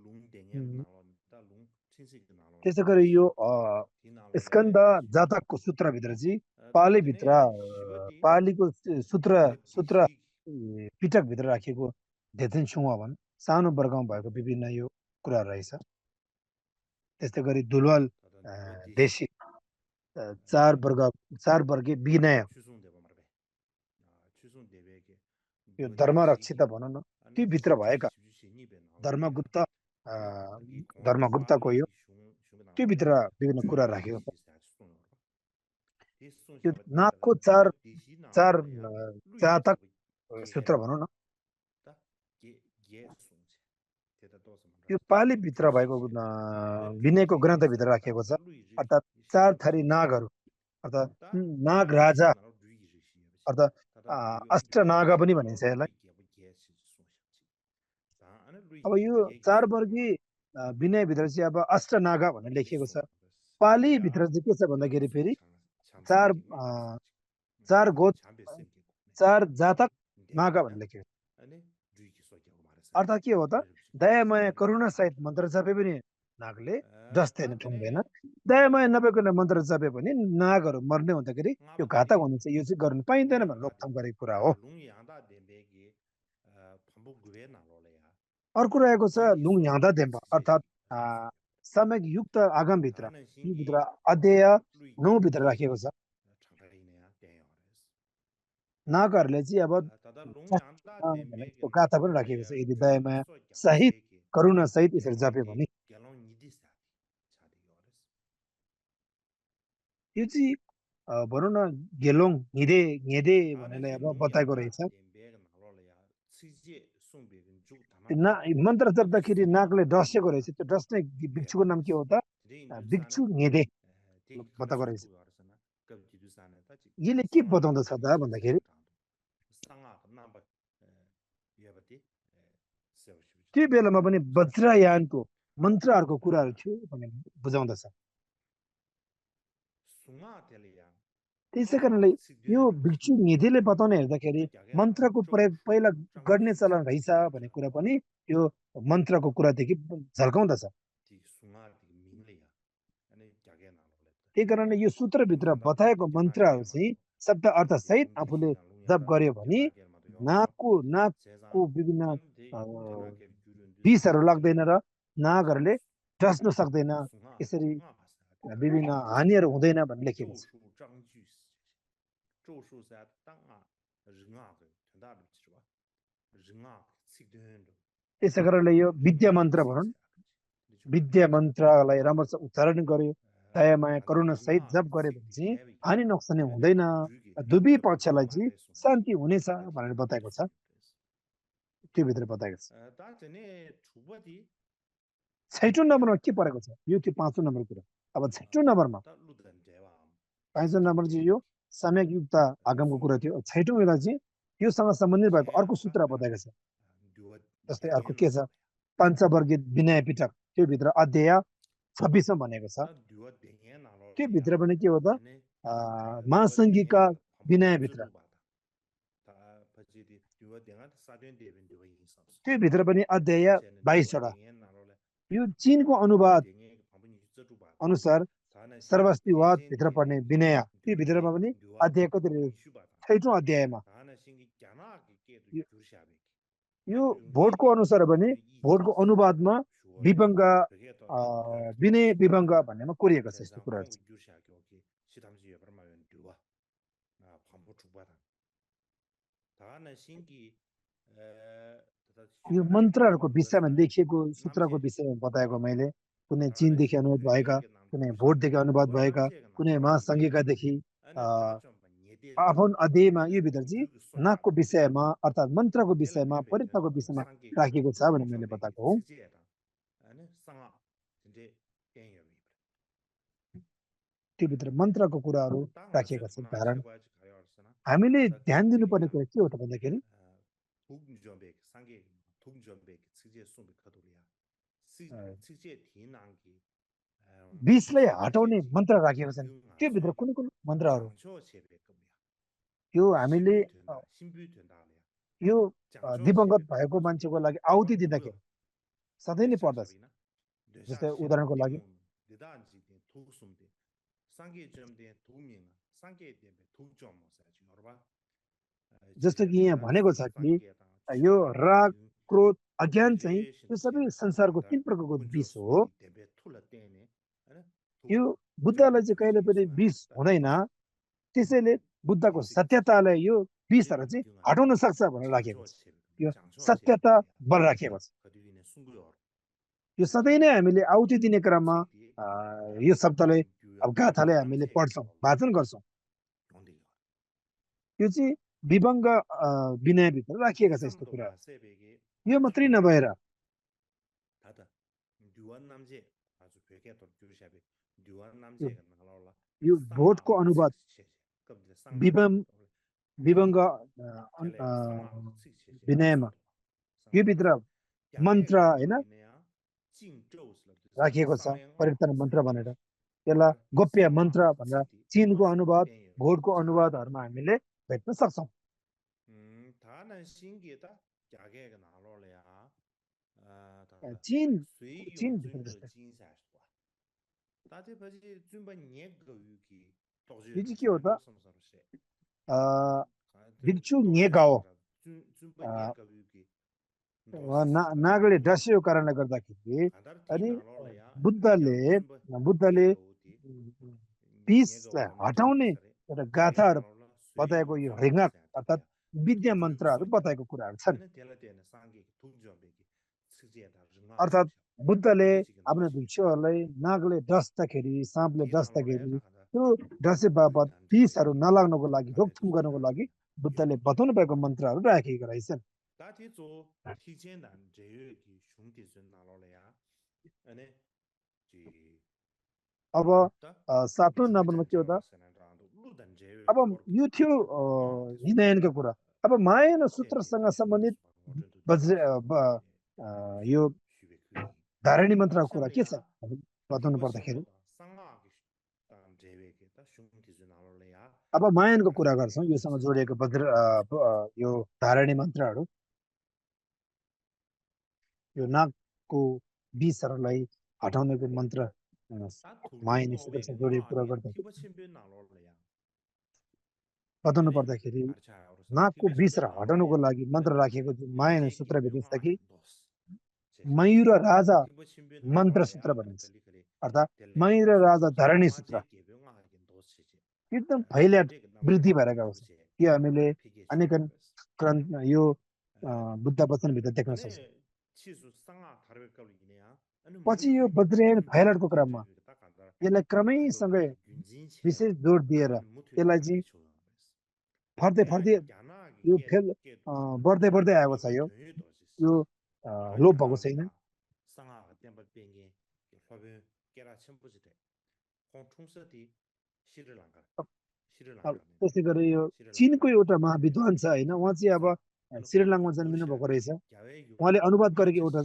लुङ देने नालोने ता लुङ छिसिक नालोने त्यसै गरी यो स्कन्द जातकको सूत्रभित्र चाहिँ पालीभित्र पालीको सूत्र पिटकभित्र राखिएको धेथेन छुवा भन् सानो वर्गमा भएको विभिन्न यो कुराहरू रहेछ त्यस्तै गरी दुलवाल देशी चार वर्गे विनय यो धर्मरक्षित भनौँ न त्यो भित्र भएका धर्मगुप्तको यो त्यो भित्र विभिन्न कुरा राखेको छ यो नागको चार जातक सूत्र भनौँ न यो पालीभित्र भएको विनयको ग्रन्थभित्र राखिएको छ अर्थात् चार थरी नागहरू अर्थात् नाग राजा अर्थात् अष्टनागा पनि भनिन्छ यसलाई अब यो चार वर्गी विनयभित्र चाहिँ अब अष्टनागा भनेर लेखिएको छ पालीभित्र चाहिँ के छ भन्दाखेरि फेरि चार गोत्र चार जातक नागा भनेर लेखिएको अर्थात् के हो त दयामय करुणा सहित मन्त्र जपे पनि नागले डस्दैन ठुङ्दैन दयामय नभएको मन्त्र जपे पनि नागहरू मर्ने हुँदाखेरि यो घातक हुन्छ यो चाहिँ गर्नु पाइँदैन भनेर रोकथाम गरेको कुरा हो अर्को रहेको छ लुङ याँदा देम्बा अर्थात् सामयिक युक्त आगमभित्र योभित्र अध्यय 9 भित्र राखिएको छ नागहरूले चाहिँ अब गाथा पनि राखिएको छ यदि दयामाया सहित करुणा सहित यसरी जप्यो भने यो चाहिँ भनौँ न गेलोङ हिँडे भनेर अब बताएको रहेछ मन्त्र जप्दाखेरि नागले डसेको रहेछ त्यो डस्ने भिक्षुको नाम के हो त भिक्षु हिँडे बताएको रहेछ यसले के बताउँदछ त भन्दाखेरि त्यो बेलामा पनि वज्रयानको मन्त्रहरूको कुराहरू थियो भने बुझाउँदछ त्यसै कारणले यो भिक्षु निधिले बताउने हेर्दाखेरि मन्त्रको प्रयोग पहिला गर्ने चलन रहेछ भन्ने कुरा पनि यो मन्त्रको कुरादेखि झल्काउँदछ त्यही कारणले यो सूत्रभित्र बताएको मन्त्रहरू चाहिँ शब्द अर्थसहित आफूले जप गर्यो भने नागको विभिन्न विषहरू लाग्दैन र नागहरूले डस्न सक्दैन यसरी विभिन्न हानिहरू हुँदैन भन्ने लेखिएको छ त्यसै कारणले यो विद्या मन्त्र भनौँ विद्या मन्त्रलाई राम्रोसँग उच्चारण गर्यो दयामाया करुणा सहित जप गरे भने चाहिँ हानि नोक्सानी हुँदैन दुवै पक्षलाई चाहिँ शान्ति हुनेछ भनेर बताएको छ त्यो भित्र बताएको छ 6औं नम्बरमा के परेको छ यो त्यो 5औं नम्बर कुरा अब 6औं नम्बरमा 5औं नम्बर चाहिँ यो सम्यक युक्त आगमको कुरा थियो 6औं बेला चाहिँ योसँग सम्बन्धित भएको अर्को सूत्र बताएको छ जस्तै अर्को के छ पञ्चवर्गीय विनय पिटक त्यो भित्र अध्याय 26 मा भनेको छ त्यो भित्र पनि के हो त महासङ्घीका विनय भित्र त्यो भित्र पनि अध्याय 22 वटा यो चीनको अनुवाद अनुसार सर्वस्तिवाद भित्र पर्ने विनय त्यो भित्रमा पनि अध्याय कति 6औं अध्यायमा यो भोटको अनुसार पनि भोटको अनुवादमा विभङ्ग विनय विभङ्ग भन्नेमा कोरिएको छ यस्तो कुराहरू यो मन्त्रहरूको विषयमा लेखिएको सूत्रको विषयमा बताएको मैले कुनै चीनदेखि अनुवाद भएका कुनै भोटदेखि अनुवाद भएका कुनै महासङ्घिकादेखि आफ्नो अध्यायमा यो भित्र चाहिँ नागको विषयमा अर्थात् मन्त्रको विषयमा परिताको विषयमा राखिएको छ भनेर मैले बताएको हो त्यो भित्र मन्त्रको कुराहरू राखिएका छन् कारण हामीले ध्यान दिनुपर्ने कुरा के हो त भन्दाखेरि विषलाई हटाउने मन्त्र राखिएको छन् त्यो भित्र कुन कुन मन्त्रहरू यो हामीले यो दिवंगत भएको मान्छेको लागि आहुति दिँदाखेरि सधैँ नै पर्दछ जस्तै उदाहरणको लागि जस्तो कि यहाँ भनेको छ कि यो राग क्रोध अज्ञान चाहिँ यो सबै संसारको 3 प्रकारको विष हो यो बुद्धलाई चाहिँ कहिले पनि विष हुँदैन त्यसैले बुद्धको सत्यतालाई यो विषहरू चाहिँ हटाउन सक्छ भनेर राखेको छ यो सत्यता बल राखेको छ यो सधैँ नै हामीले आहुति दिने क्रममा यो शब्दले अब गाथालाई हामीले पढ्छौँ वाचन गर्छौँ यो चाहिँ विभङ्ग विनयभित्र राखिएका छ यस्तो कुरा यो मात्रै नभएर यो भोटको अनुवाद विभङ्ग विनयमा यो भित्र मन्त्र हैन राखिएको छ परिवर्तन मन्त्र भनेर यसलाई गोप्य मन्त्र भनेर चीनको अनुवाद भोटको अनुवादहरुमा हामीले भेट्न सक्छौं चीन यो चाहिँ के हो त भिक्षु नेगाओ नागले डस्यो कारणले गर्दाखेरि अनि बुद्धले विषलाई हटाउने एउटा गाथाहरू बताएको यो ऋङ्गक अर्थात् विद्या मन्त्रहरू बताएको कुराहरू छन् अर्थात् बुद्धले आफ्नो भिक्षुहरूलाई नागले डस्दाखेरि साँपले डस्दाखेरि त्यो डसे बापत विषहरू नलाग्नको लागि रोकथाम गर्नको लागि बुद्धले बताउनु भएको मन्त्रहरू राखेका रहेछन् अब 7औं नम्बरमा के हो त अब यो थियो हिनयनको कुरा अब मायन सूत्रसँग सम्बन्धित यो धारणी मन्त्रको कुरा के छ बताउनु पर्दाखेरि अब मायनको कुरा गर्छौं योसँग जोडिएको यो धारणी मन्त्रहरू यो नागको विषहरूलाई हटाउनेको मन्त्र मायन सूत्रसँग जोडिएको कुरा गर्दा बताउनु पर्दाखेरि नागको विषलाई हटाउनको लागि मन्त्र राखिएको मायन सूत्रभित्र छ कि मयूर राजा मन्त्र सूत्र भनिन्छ अर्थात् मयूर राजा धरणी सूत्र एकदम फैलिएर वृद्धि भएर गएको छ यो हामीले अनेक यो बुद्ध वचनभित्र देख्न सक्छौँ पछि यो वज्रयान फैलाएको क्रममा यसलाई क्रमैसँगै विशेष जोड दिएर यसलाई चाहिँ फर्दै यो फेल बढ्दै आएको छ यो लोप भएको छैन अब त्यसै गरी यो चीनको एउटा महाविद्वान छ हैन उहाँ चाहिँ अब श्रीलङ्कामा जन्मिनु भएको रहेछ उहाँले अनुवाद गरेको एउटा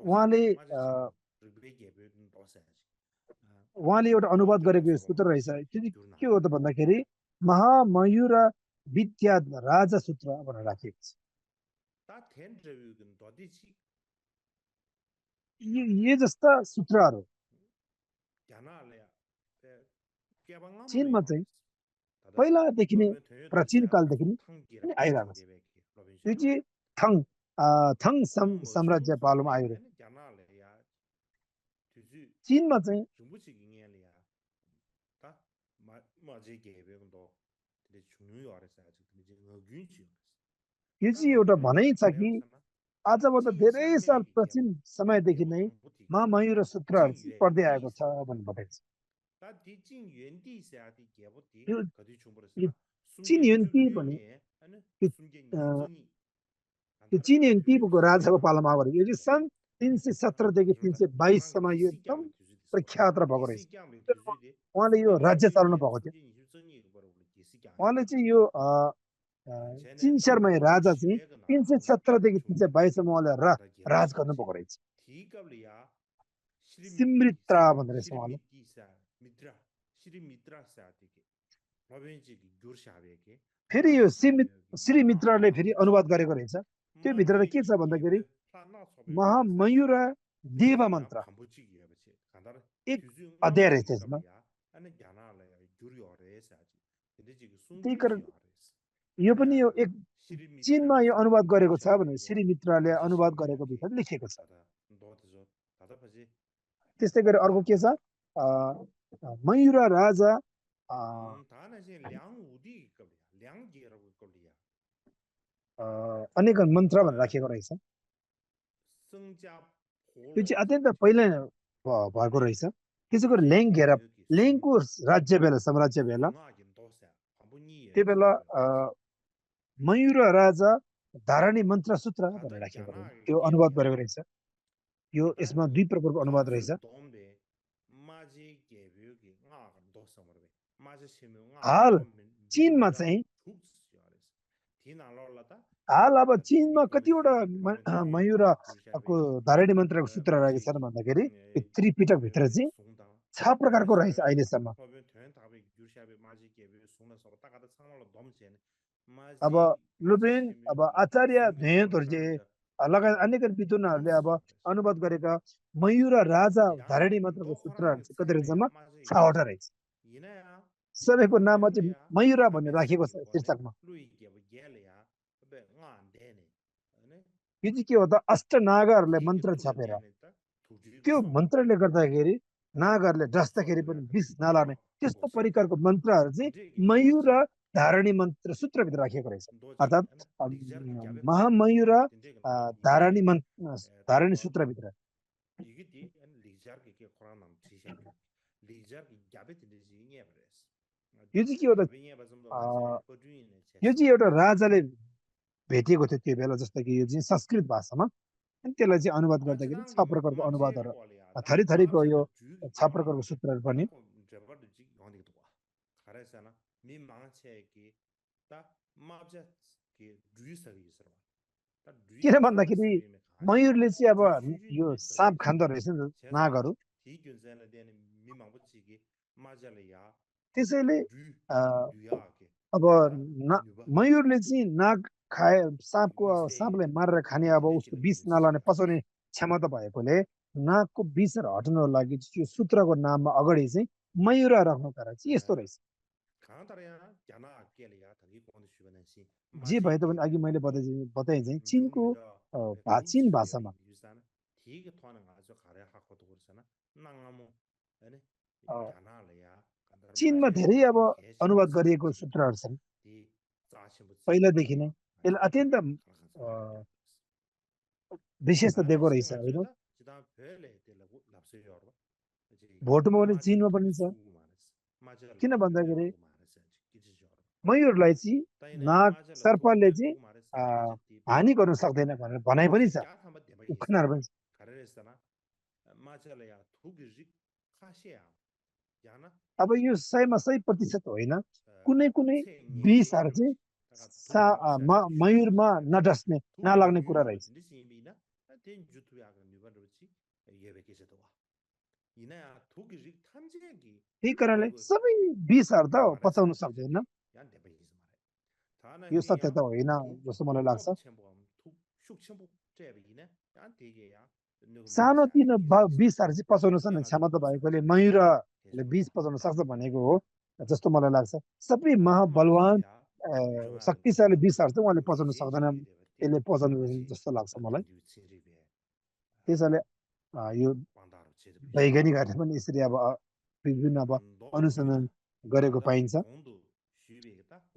उहाँले उहाँले एउटा अनुवाद गरेको यो सूत्र रहेछ त्यो चाहिँ के हो त भन्दाखेरि महामयूर विद्या राजा सूत्र भनेर राखिएको छ ये जस्ता सूत्रहरू चीनमा चाहिँ पहिलादेखि नै प्राचीन कालदेखि नै आइरहेको छ त्यो चाहिँ थङ थङ साम्राज्य पालोमा आयो रे चीनमा चाहिँ यो चाहिँ एउटा भनाइ छ कि आजभन्दा धेरै साल प्राचीन समयदेखि नै महामयूर सूत्रहरू चाहिँ पढ्दै आएको छ भन्ने बताइन्छ यो चीन युन्ती भने त्यो चीन युन्तीको राजाको पालामा आएको यो चाहिँ सन् 317 देखि 322 सम्म यो एकदम प्रख्यात भएको रहेछ उहाँले यो राज्य चलाउनु भएको थियो उहाँले चाहिँ यो चिनशरमा राजा चाहिँ 317 देखि 322 सम्म उहाँले राज गर्नुभएको रहेछ सिमृत्रा भनेर रहेछ उहाँले फेरि यो श्री मित्रले फेरि अनुवाद गरेको रहेछ त्यो भित्र के छ भन्दाखेरि महामयूर देव मन्त्र एक अध्याय रहेछ यसमा त्यही कारण यो पनि यो एक चीनमा यो अनुवाद गरेको छ भने श्री मित्रले अनुवाद गरेको भित्र लेखिएको छ त्यस्तै गरी अर्को के छ मयूर राजा अनेक मन्त्र भनेर राखेको रहेछ त्यो चाहिँ अत्यन्त पहिला भएको रहेछ त्यसै गरी लेङको राज्य बेला साम्राज्य बेला त्यो बेला मयूर राजा धारणी मन्त्र सूत्र भनेर राखेको रहेछ त्यो अनुवाद गरेको रहेछ यो यसमा दुई प्रकारको अनुवाद रहेछ हाल चीनमा चाहिँ हाल अब चीनमा कतिवटा मयूरको धारणी मन्त्रको सूत्र रहेको छन् भन्दाखेरि त्रिपिटक भित्र चाहिँ 6 प्रकारको रहेछ अहिलेसम्म अब लुपेन अब आचार्य धेयतोर्जे लगायत अनेक विद्वानहरूले अब अनुवाद गरेका मयूर राजा धारणी मन्त्रको सूत्रहरू चाहिँ कति रहेछमा 6वटा रहेछ सबैको नाम चाहिँ मयूर भनेर राखेको छ शीर्षकमा यो चाहिँ के हो त अष्टनागहरूले मन्त्र छापेर त्यो मन्त्रले गर्दाखेरि नागहरूले डस्दाखेरि पनि विष नलाने त्यस्तो प्रकारको मन्त्रहरू चाहिँ मयूर धारणी मन्त्र सूत्रभित्र राखिएको रहेछ अर्थात् महामयूर धारणी सूत्रभित्र यो चाहिँ के हो त यो चाहिँ एउटा राजाले भेटिएको थियो त्यो बेला जस्तो कि यो चाहिँ संस्कृत भाषामा अनि त्यसलाई चाहिँ अनुवाद गर्दाखेरि 6 प्रकारको अनुवादहरू थरी थरीको यो 6 प्रकारको सूत्रहरू पनि किन भन्दाखेरि मयूरले चाहिँ अब यो साँप खाँदो रहेछ नि नागहरू त्यसैले अब मयूरले चाहिँ नाग खाए साँपलाई मारेर खाने अब उसको विष नलाने पचाउने क्षमता भएकोले नागको विषहरू हटाउनको लागि यो सूत्रको नाममा अगाडि चाहिँ मयूर राख्नु कारण चाहिँ यस्तो रहेछ जे भए पनि अघि मैले बताएँ चाहिँ चीनको चीन भाषामा चीनमा धेरै अब अनुवाद गरिएको सूत्रहरू छन् पहिलादेखि नै यसले अत्यन्त विशेषता दिएको रहेछ होइन भोटमा पनि चीनमा पनि छ किन भन्दाखेरि मयूरलाई चाहिँ नाग सर्पले चाहिँ हानि गर्न सक्दैन भनेर भनाइ पनि छ उखानहरू पनि छ अब यो 100मा 100% होइन कुनै कुनै 20 चाहिँ मयुरमा नडस्ने नलाग्ने कुरा रहेछ त्यही कारणले सबै 20 त पचाउन सक्दैन यो सत्य त होइन जस्तो मलाई लाग्छ सानोतिनो 20 चाहिँ पचाउन सक्ने क्षमता भएकोले मयुरले 20 पचाउन सक्छ भनेको हो जस्तो मलाई लाग्छ सबै महाबलवान शक्तिशाली 20 चाहिँ उहाँले पचाउन सक्दैन यसले पचाउन जस्तो लाग्छ मलाई त्यसैले यो वैज्ञानिकहरूले पनि यसरी अब विभिन्न अब अनुसन्धान गरेको पाइन्छ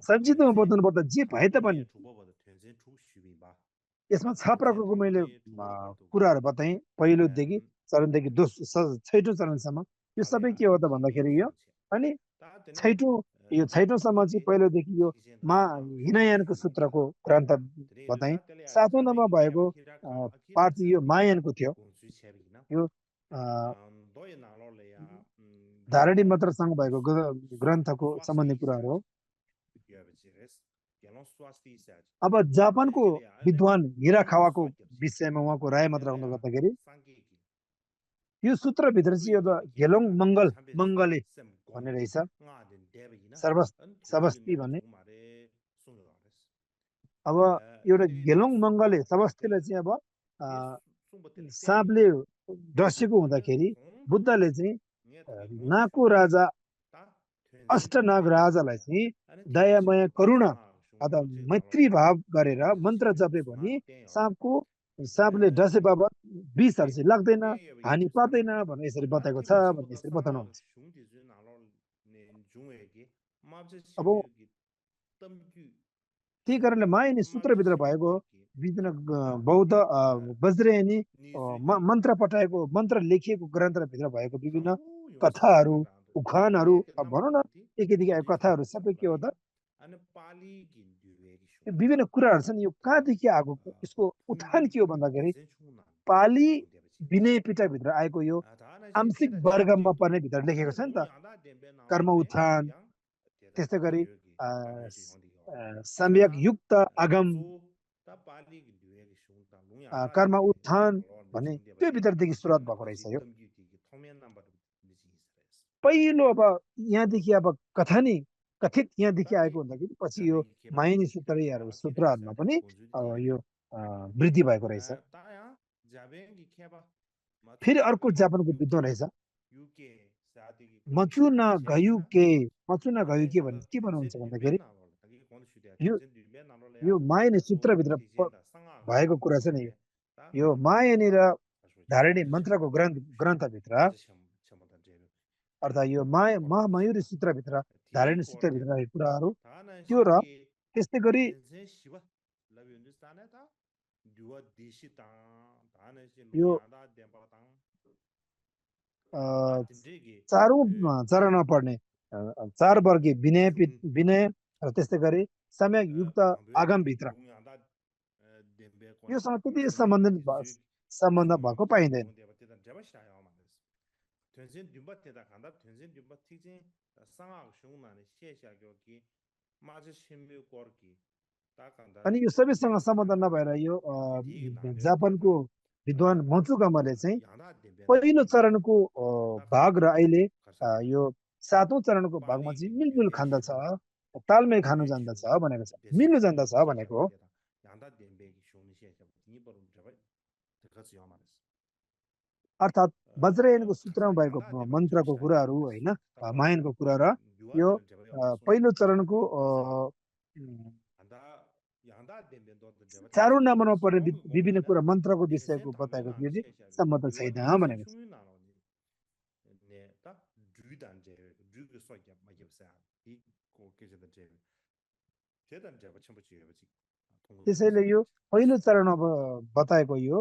संक्षिप्तमा बताउनु पर्दा जे भए तापनि यसमा 6 प्रकारको मैले कुराहरू बताएँ पहिलोदेखि चरणदेखि छैटौँ चरणसम्म यो सबै के हो त भन्दाखेरि यो अनि यो छैटौँसम्म चाहिँ पहिलोदेखि यो हिनयानको सूत्रको ग्रन्थ बताएँ 7औं नम्बरमा भएको पाठ यो महायानको थियो यो धारणी मन्त्रसँग भएको ग्रन्थको सम्बन्धी कुराहरू हो अब जापानको विद्वान हिराखावाको विषयमा उहाँको राय मात्र हुन गर्दाखेरि यो सूत्रभित्र चाहिँ एउटा गेलोङ मङ्गले भन्ने रहेछ सबस्ती भन्ने अब एउटा गेलोङ मङ्गले सबस्तीलाई चाहिँ अब साँपले डसेको हुँदाखेरि बुद्धले चाहिँ नागको राजा अष्टनाग राजालाई चाहिँ दयामय करुणा अथवा मैत्री भाव गरेर मन्त्र जपे भने साँपले डसे बाबत विषहरू चाहिँ लाग्दैन हानि पर्दैन भनेर यसरी बताएको छ भन्ने यसरी बताउनुहुन्छ अब त्यही कारणले मायानी सूत्रभित्र भएको विभिन्न बौद्ध वज्रयानी मन्त्र पठाएको मन्त्र लेखिएको ग्रन्थभित्र भएको विभिन्न कथाहरू उखानहरू भनौँ न एकेदेखि आएको कथाहरू सबै के हो त विभिन्न कुराहरू छन् यो कहाँदेखि आएको यसको उठान के हो भन्दाखेरि पाली विनय पिटकभित्र आएको यो आंशिक वर्गमा पर्ने भित्र लेखेको छ नि त कर्म उत्थान त्यस्तै गरी सम्यक युक्त आगम कर्म उत्थान भन्ने त्यो भित्रदेखि सुरुवात भएको रहेछ यो पहिलो अब यहाँदेखि अब कथित यहाँदेखि आएको हुँदाखेरि पछि यो मायनी सूत्रहरूमा पनि यो वृद्धि भएको रहेछ फेरि अर्को जापानको विद्वान रहेछ मचुना गयु के भने के भन्नुहुन्छ भन्दाखेरि यो मायनी सूत्रभित्र भएको कुरा छ नि यो मायनी र धारणी मन्त्रको ग्रन्थभित्र अर्थात् यो महामयूरी सूत्रभित्र धारणी सूत्रभित्र रहेको कुराहरू त्यो र त्यस्तै गरी यो चारौं चरणमा पर्ने 4 वर्गीय विनय र त्यस्तै गरी सम्यक युक्त आगम भित्र योसँग त्यति सम्बन्ध भएको पाइँदैन अनि यो सबैसँग सम्बन्ध नभएर यो जापानको विद्वान मोचुगामाले चाहिँ पहिलो चरणको भाग र अहिले यो 7औं चरणको भागमा चाहिँ मिलजुल खान्दछ तालमेल खानु जान्दछ भनेको छ मिल्नु जान्दछ भनेको हो अर्थात् वज्रयानको सूत्रमा भएको मन्त्रको कुराहरू होइन मायनको कुरा र यो पहिलो चरणको 4औं नम्बरमा पर्ने विभिन्न कुरा मन्त्रको विषयको बताएको थियो सम्मत छैन भनेको छ त्यसैले यो पहिलो चरणमा बताएको यो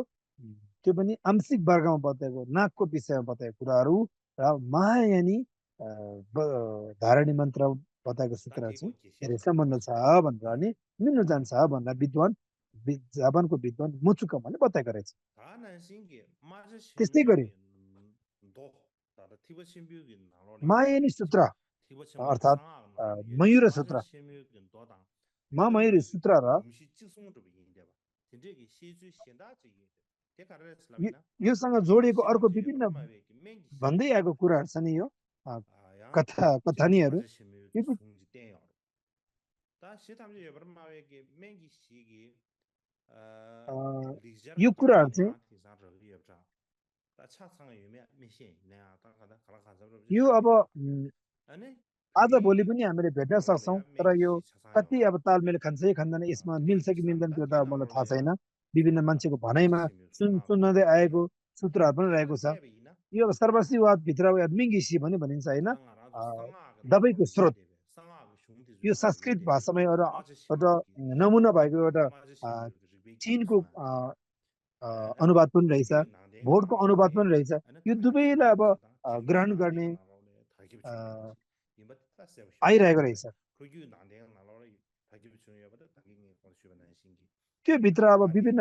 त्यो पनि आंशिक वर्गमा बताएको नागको विषयमा बताएको कुराहरू र महायानी धारणी मन्त्र बताएको सूत्र चाहिँ धेरै सम्बन्ध छ भनेर अनि मिल्नु जान्छ भनेर जापानको विद्वान मोचुगामाले बताएको रहेछ त्यस्तै गरी मायनी सूत्र अर्थात मयूर सूत्र मा मयूर सूत्र र योसँग जोडिएको अर्को विभिन्न भन्दै आएको कुराहरू छन् यो कथानीहरू यो कुराहरू चाहिँ यो अब आज भोलि पनि हामीले भेट्न सक्छौँ तर यो कति अब तालमेल खान्छ कि खाँदैन यसमा मिल्छ कि मिल्दैन त्यो त मलाई थाहा छैन विभिन्न मान्छेको भनाइमा सुन्दै आएको सूत्रहरू पनि रहेको छ यो अब सर्वश्रीवाद भित्र मिङ्गिसी पनि भनिन्छ होइन दबाईको स्रोत यो संस्कृत भाषामा एउटा नमुना भएको एउटा चीनको अनुवाद पनि रहेछ भोटको अनुवाद पनि रहेछ यो दुवैलाई अब ग्रहण गर्ने आइरहेको रहेछ त्यो भित्र अब विभिन्न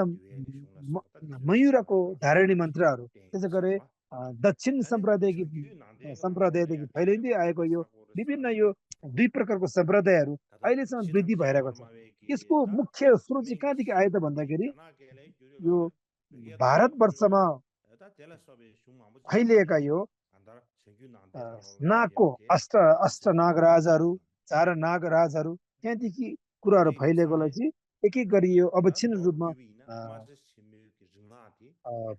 मयूरको धारणी मन्त्रहरू त्यसै गरी दक्षिण सम्प्रदायदेखि फैलिँदै आएको यो विभिन्न यो दुई प्रकारको सम्प्रदायहरू अहिलेसम्म वृद्धि भइरहेको छ यसको मुख्य स्रोत चाहिँ कहाँदेखि आयो त भन्दाखेरि यो भारतवर्षमा फैलिएका यो नागको अष्ट नागराजहरू चार नागराजहरू त्यहाँदेखि कुराहरू फैलिएकोलाई चाहिँ एक एक गरी यो अविच्छिन्न रूपमा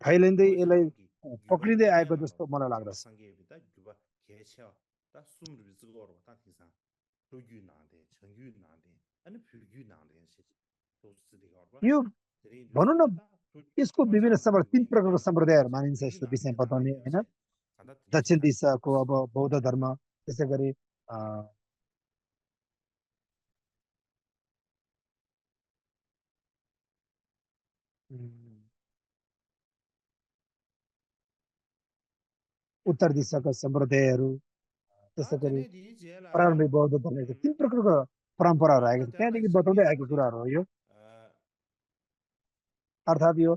फैलिँदै यसलाई पक्रिँदै आएको जस्तो मलाई लाग्दछ यो भनौँ न यसको विभिन्न तीन प्रकारको सम्प्रदायहरू मानिन्छ यस्तो विषय बताउने होइन दक्षिण दिशाको अब बौद्ध धर्म त्यसै गरी उत्तर दिशाका सम्प्रदायहरू त्यसै गरी प्रारम्भिक बौद्ध धर्म तीन प्रकारको परम्पराहरू आएको छ त्यहाँदेखि बताउँदै आएको कुराहरू हो यो अर्थात् यो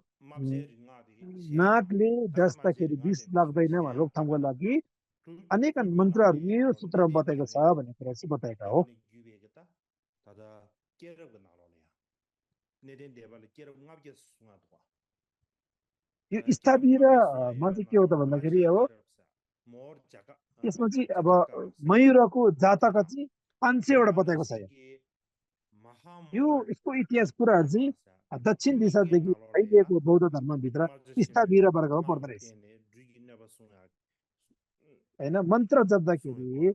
नागले डस्दाखेरि विष लाग्दैन भनेर रोकथामको लागि अनेक मन्त्रहरू यो सूत्रमा बताएको छ भन्ने कुरा चाहिँ बताएका हो यो स्थापिरमा चाहिँ के हो त भन्दाखेरि अब यसमा चाहिँ अब मयूरको जातका चाहिँ 500 वटा बताएको छ यो यसको इतिहास कुराहरू चाहिँ दक्षिण दिशादेखि फैलिएको बौद्ध धर्मभित्र स्थापिर वर्गमा पर्दो रहेछ होइन मन्त्र जप्दाखेरि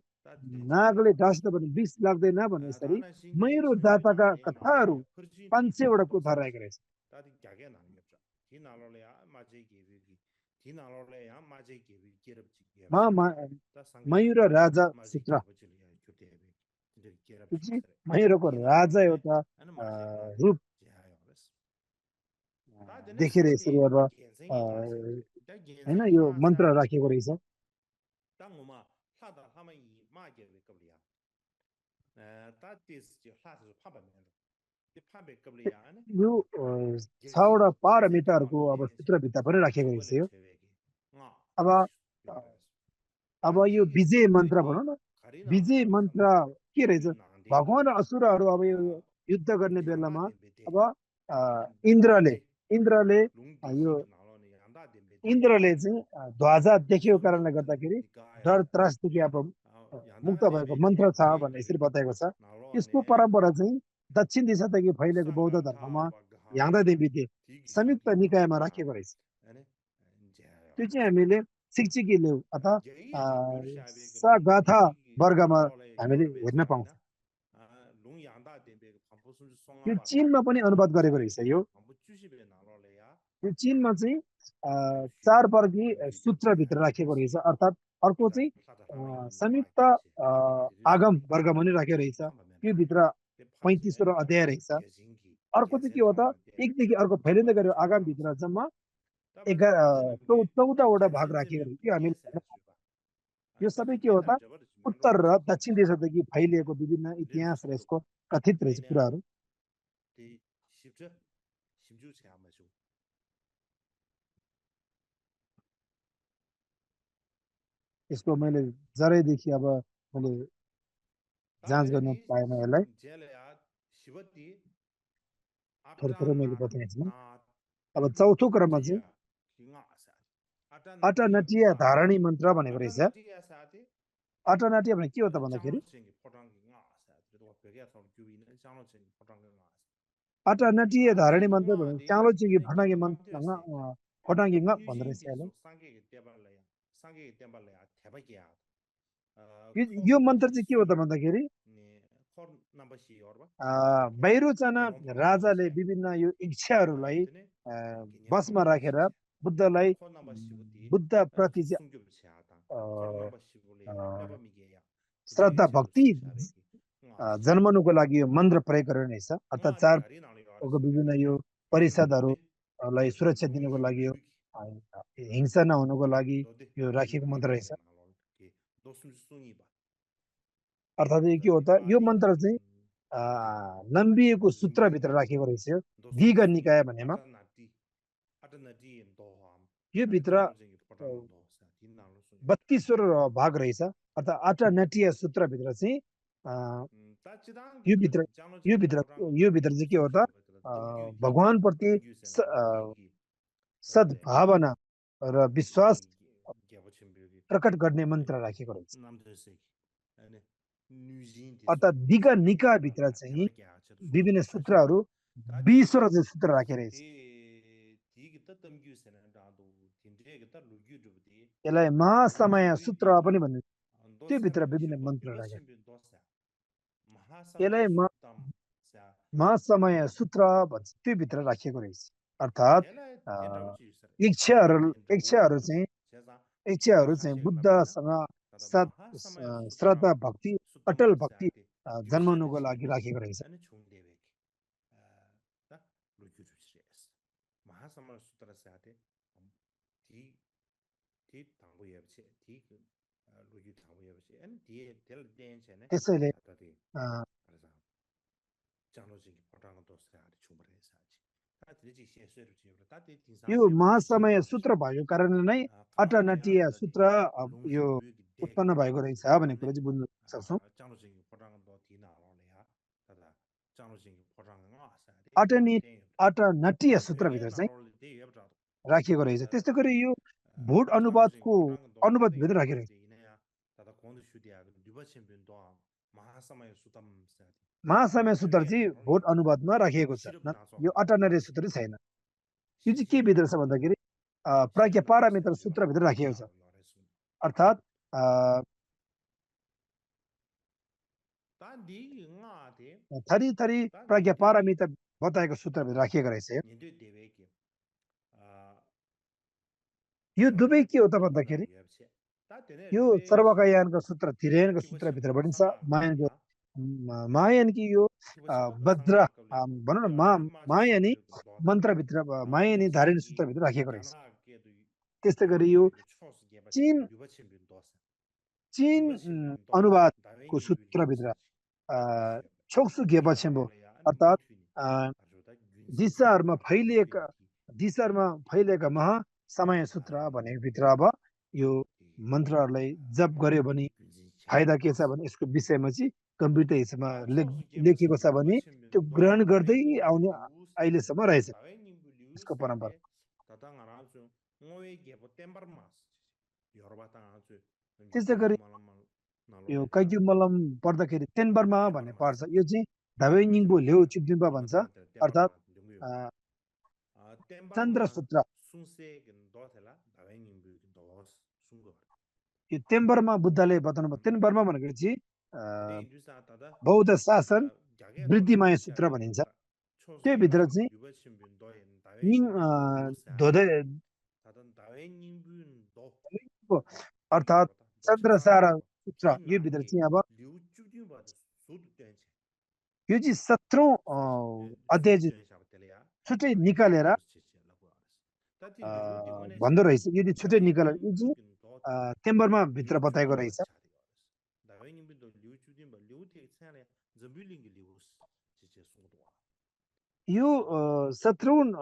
नागले डास्दा भने विष लाग्दैन भने यसरी मयूर जातका कथाहरू 500 वटा कथा रहेको रहेछ मयूर राजा सूत्र मयूरको राजा एउटा रूप देखेर यसरी अब होइन यो मन्त्र राखेको रहेछ यो 6वटा पारमिताहरूको अब सूत्रभित्र पनि राखेको रहेछ यो अब यो विजय मन्त्र भनौँ न विजय मन्त्र के रहेछ भगवान र असुरहरू अब यो युद्ध गर्ने बेलामा अब इन्द्रले चाहिँ ध्वजा देखेको कारणले गर्दाखेरि डर त्रासदेखि अब मुक्त भएको मन्त्र छ भन्ने यसरी बताएको छ यसको परम्परा चाहिँ दक्षिण दिशादेखि फैलिएको बौद्ध धर्ममा याङ्दा देवीले संयुक्त निकायमा राखेको रहेछ त्यो चाहिँ हामीले शिक्षिकी लेउ अथवा गाथा वर्गमा हामीले हेर्न पाउँछौँ यो चीनमा पनि अनुवाद गरेको रहेछ यो चीनमा चाहिँ 4 वर्गी सूत्रभित्र राखेको रहेछ अर्थात् अर्को चाहिँ संयुक्त आगम वर्गमा पनि राखेको रहेछ यो भित्र 35 अध्याय रहेछ अर्को चाहिँ के हो त एकदेखि अर्को फैलिँदै गयो आगम भित्र जम्मा 14वटा भाग राखेको रहेछ यो हामी यो सबै के हो त उत्तर र दक्षिण दिशादेखि फैलिएको विभिन्न इतिहास र यसको कथित रहेछ कुराहरू यसको मैले जरैदेखि अब मैले 다 जाँच गर्न 얘네디 पाएन यसलाई 제레야 시버디 थोरै थोरै मैले 아타나 बताएको छु 나 अब चौथो क्रममा चाहिँ नटिया किंगासा अटा 아타나티 नटिया 응아사 धारणी मन्त्र भनेको रहेछ 아타나티야 사디 अटा नाट्य भने के हो त 아니 भन्दाखेरि 장로증이 포장기 응아사 그래도 베게서 규비는 장로증이 포장기 응아사 अटा नटिय धारणी 아디 मन्त्र भने 응아디 चालो चिगी 아니 भटागे 개범망되었어 मन्त्र फटाङ्गे भन्दो रहेछ 뉴진디 यसलाई 속 상계기 떼발래야 상계기 떼발래야 대박이야 यो 콘 मन्त्र चाहिँ के हो 넘버시 त भन्दाखेरि 네 콘 넘버시 어바 बाहिरोजना 개범 राजाले 넘버시 विभिन्न यो इच्छाहरूलाई 되네 अ, 개념 बसमा राखेर 넘버시 बुद्धलाई 콘 넘버시부디 बुद्ध प्रति चाहिँ 기승교체하다 콘 넘버시불이 अ, 빼범이게야 श्रद्धा 진짜게 भक्ति 샤베기 응아사 जन्मनुको लागि यो मन्त्र प्रयोग गर्ने रहेछ अर्थात् 응아디 चार 야리 नाली विभिन्न यो लोदे परिषदहरूलाई सुरक्षा 롱이 दिनुको लागि यो 휘휘 अ, हिंसा नहुनुको लागि लोदे यो राखिएको 휘휘 मन्त्र रहेछ 비게 나올 게 도순순이 봐 अर्थात् यो के हो त यो 자디바디 मन्त्र चाहिँ 어디 लम्बिएको सूत्रभित्र 진비링게 राखेको रहेछ दीर्घ निकाय 도순순이 भन्नेमा 아타나티 도함 यो 아니 भित्र 장로쟁이 포장도 사 딘나로 순이 32वटा भाग रहेछ अर्थात् आठ नटिया सूत्रभित्र चाहिँ अ, 따지당 यो भित्र यो 장로쟁이 भित्र 포장도 यो भित्र चाहिँ के हो त 덤규기 भगवानप्रति 덤규세나 덤규기 어때 सद्भावना र विश्वास 덤규기 개버침비기 प्रकट गर्ने मन्त्र राखेको रहेछ 남들색 아니 뉴진디 अर्थात् दिग निकायभित्र चाहिँ 대박이야 저도 विभिन्न 소소하지 सूत्रहरू 다디 20वटा चाहिँ सूत्र राखेको रहेछ 디기다 덤규세나 나도 딘데기다 루규주디 यसलाई महासमय सूत्र पनि भनिन्छ त्यो भित्र 도세나 विभिन्न 시버 मन्त्र राखेको 유버침비 도사 यसलाई महासमय 수담 자 महासमय सूत्र भन्छ त्यो भित्र राखिएको रहेछ अर्थात् 걔네 अ, 걔들하고 있어요. इच्छाहरू चाहिँ 제가 इच्छाहरू चाहिँ बुद्धसँग सत् श्रद्धा भक्ति अटल भक्ति जन्माउनुको लागि राखेको रहेछ 아니 종대백 나 루규주시레스 महासमर सूत्र साथे 디 당부여지 디 루규 당부여지 아니 딜 댄체네 त्यसैले 다디 अ, 그래서 장로직이 포장은 도스라리 충분해서 다 드리지 시에서를 지역으로 다디 यो महासमय सूत्र भएको कारणले नै अटनटिया सूत्र यो उत्पन्न भएको रहेछ भन्ने कुरा चाहिँ बुझ्न सक्छौँ 장로직이 포장은 더 디나로래야 다다 장로직이 포장은 아사디 अटनी अटनटिय सूत्रभित्र चाहिँ राखिएको रहेछ त्यस्तै गरी यो भोट अनुवादको अनुवादभित्र राखेको रहेछ 다다 고는 슈디야 리버침빈도 महासमय सुतम साथी महासमय सूत्र चाहिँ भोट अनुवादमा राखिएको छ यो अटनटिय सूत्र छैन यो चाहिँ के भित्र छ भन्दाखेरि प्राज्ञ पारामित्र सूत्रभित्र राखिएको छ अर्थात् तादी ngate थरी थरी प्राज्ञ पारामित्र बताएको सूत्रभित्र राखिएको रहेछ निदे देवेकी यो दुवै के हो त भन्दाखेरि यो सर्वकायानको सूत्र तिरेनको सूत्रभित्र पनि छ मायानकी यो वज्र भनौँ न मायानी मन्त्रभित्र मायानी धारिणी सूत्रभित्र राखिएको रहेछ त्यस्तै गरी यो चीन चीन अनुवादको सूत्रभित्र छोक्सु गेपछेम्बो अर्थात् दिशाहरूमा फैलिएका महासमय सूत्र भनेको भित्र अब यो मन्त्रहरूलाई जप गर्यो भने फाइदा के छ भने यसको विषयमा चाहिँ गम्भीरता हिसाबमा लेखिएको छ भने त्यो ग्रहण गर्दै आउने अहिलेसम्म रहेछ यसको परम्परा त्यस्तै गरी यो कैक्यु मलम पढ्दाखेरि तेनबरमा भन्ने पर्छ यो चाहिँ धावेनिङबो ल्याउ चिप्दिम्बा भन्छ अर्थात् चन्द्र सूत्र यो तेम्बरमा बुद्धले बताउनु भयो तेनबरमा भनेको चाहिँ बौद्ध शासन वृद्धिमय सूत्र भनिन्छ त्यो भित्र चाहिँ अर्थात् चन्द्रसारा सूत्र यो भित्र चाहिँ अब यो चाहिँ 17औं अध्याय छुट्टै निकालेर भन्दो रहेछ यदि छुट्टै निकालेर यो चाहिँ तेम्बरमा भित्र बताएको रहेछ यो 17औं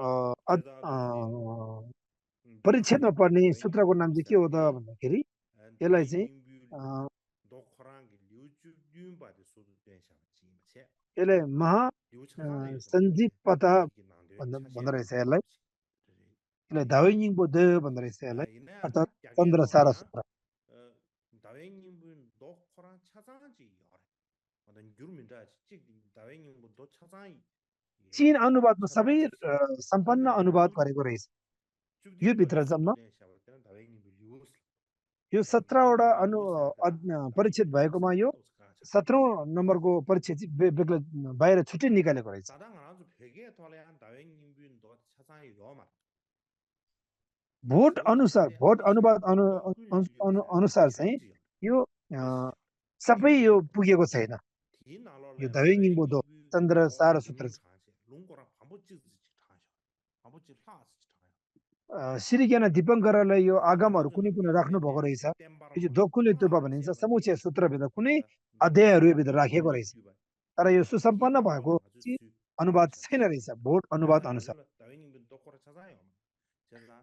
परिच्छेदमा पर्ने सूत्रको नाम चाहिँ के हो त भन्दाखेरि यसलाई चाहिँ अ, यसले महा सञ्जीव पता भन्दो रहेछ यसलाई यसलाई धावैनिङबो दे भन्दो रहेछ यसलाई अर्थात् चन्द्र सारा सूत्र चीन अनुवादमा सबै सम्पन्न अनुवाद गरेको रहेछ यो भित्रसम्म यो 17वटा परिच्छेद भएकोमा यो 17औं नम्बरको परिच्छेद चाहिँ बाहिर छुट्टै निकालेको रहेछ भोट अनुवाद अनुसार चाहिँ यो सबै यो पुगेको छैन यो धावेङिङबो दो चन्द्र सारा सूत्र सिरिज्ञान दिपङ्करलाई यो आगमहरू कुनै कुनै राख्नु भएको रहेछ यो चाहिँ दोकुले तुपा भनिन्छ समुच्चय सूत्रभित्र कुनै अध्यायहरू भित्र राखिएको रहेछ तर यो सुसम्पन्न भएको अनुवाद छैन रहेछ भोट अनुवाद अनुसार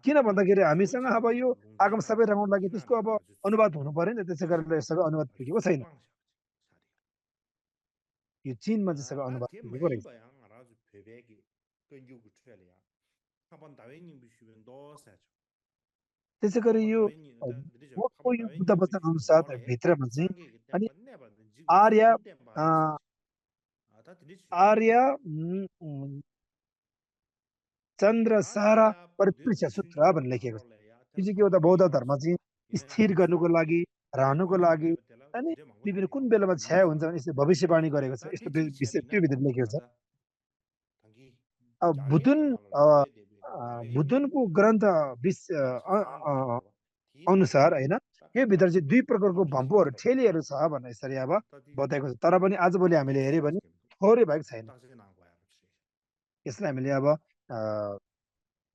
किन भन्दाखेरि हामीसँग अब यो आगम सबै राख्नु लागि त्यसको अब अनुवाद हुनु पर्यो नि त्यसै गरेर सबै अनुवाद पुगेको छैन यो चीनमा चाहिँ सबै अनुवाद पुगेको रहेछ त्यसै गरी यो भोटको यो बुद्ध वचन अनुसार भित्रमा चाहिँ अनि आर्य चन्द्र सारा परिपृष्ठ सूत्र भनेर लेखेको छ यो चाहिँ के हो त बौद्ध धर्म चाहिँ स्थिर गर्नुको लागि रहनुको लागि अनि विभिन्न कुन बेलामा छाया हुन्छ भने यसले भविष्यवाणी गरेको छ यस्तो विषय त्यो भित्र लेखेको छ अब बुद्धनको ग्रन्थ अनुसार होइन यो भित्र चाहिँ दुई प्रकारको भम्पुहरू ठेलीहरू छ भनेर यसरी अब बताएको छ तर पनि आजभोलि हामीले हेऱ्यो भने थोरै भएको छैन यसलाई हामीले अब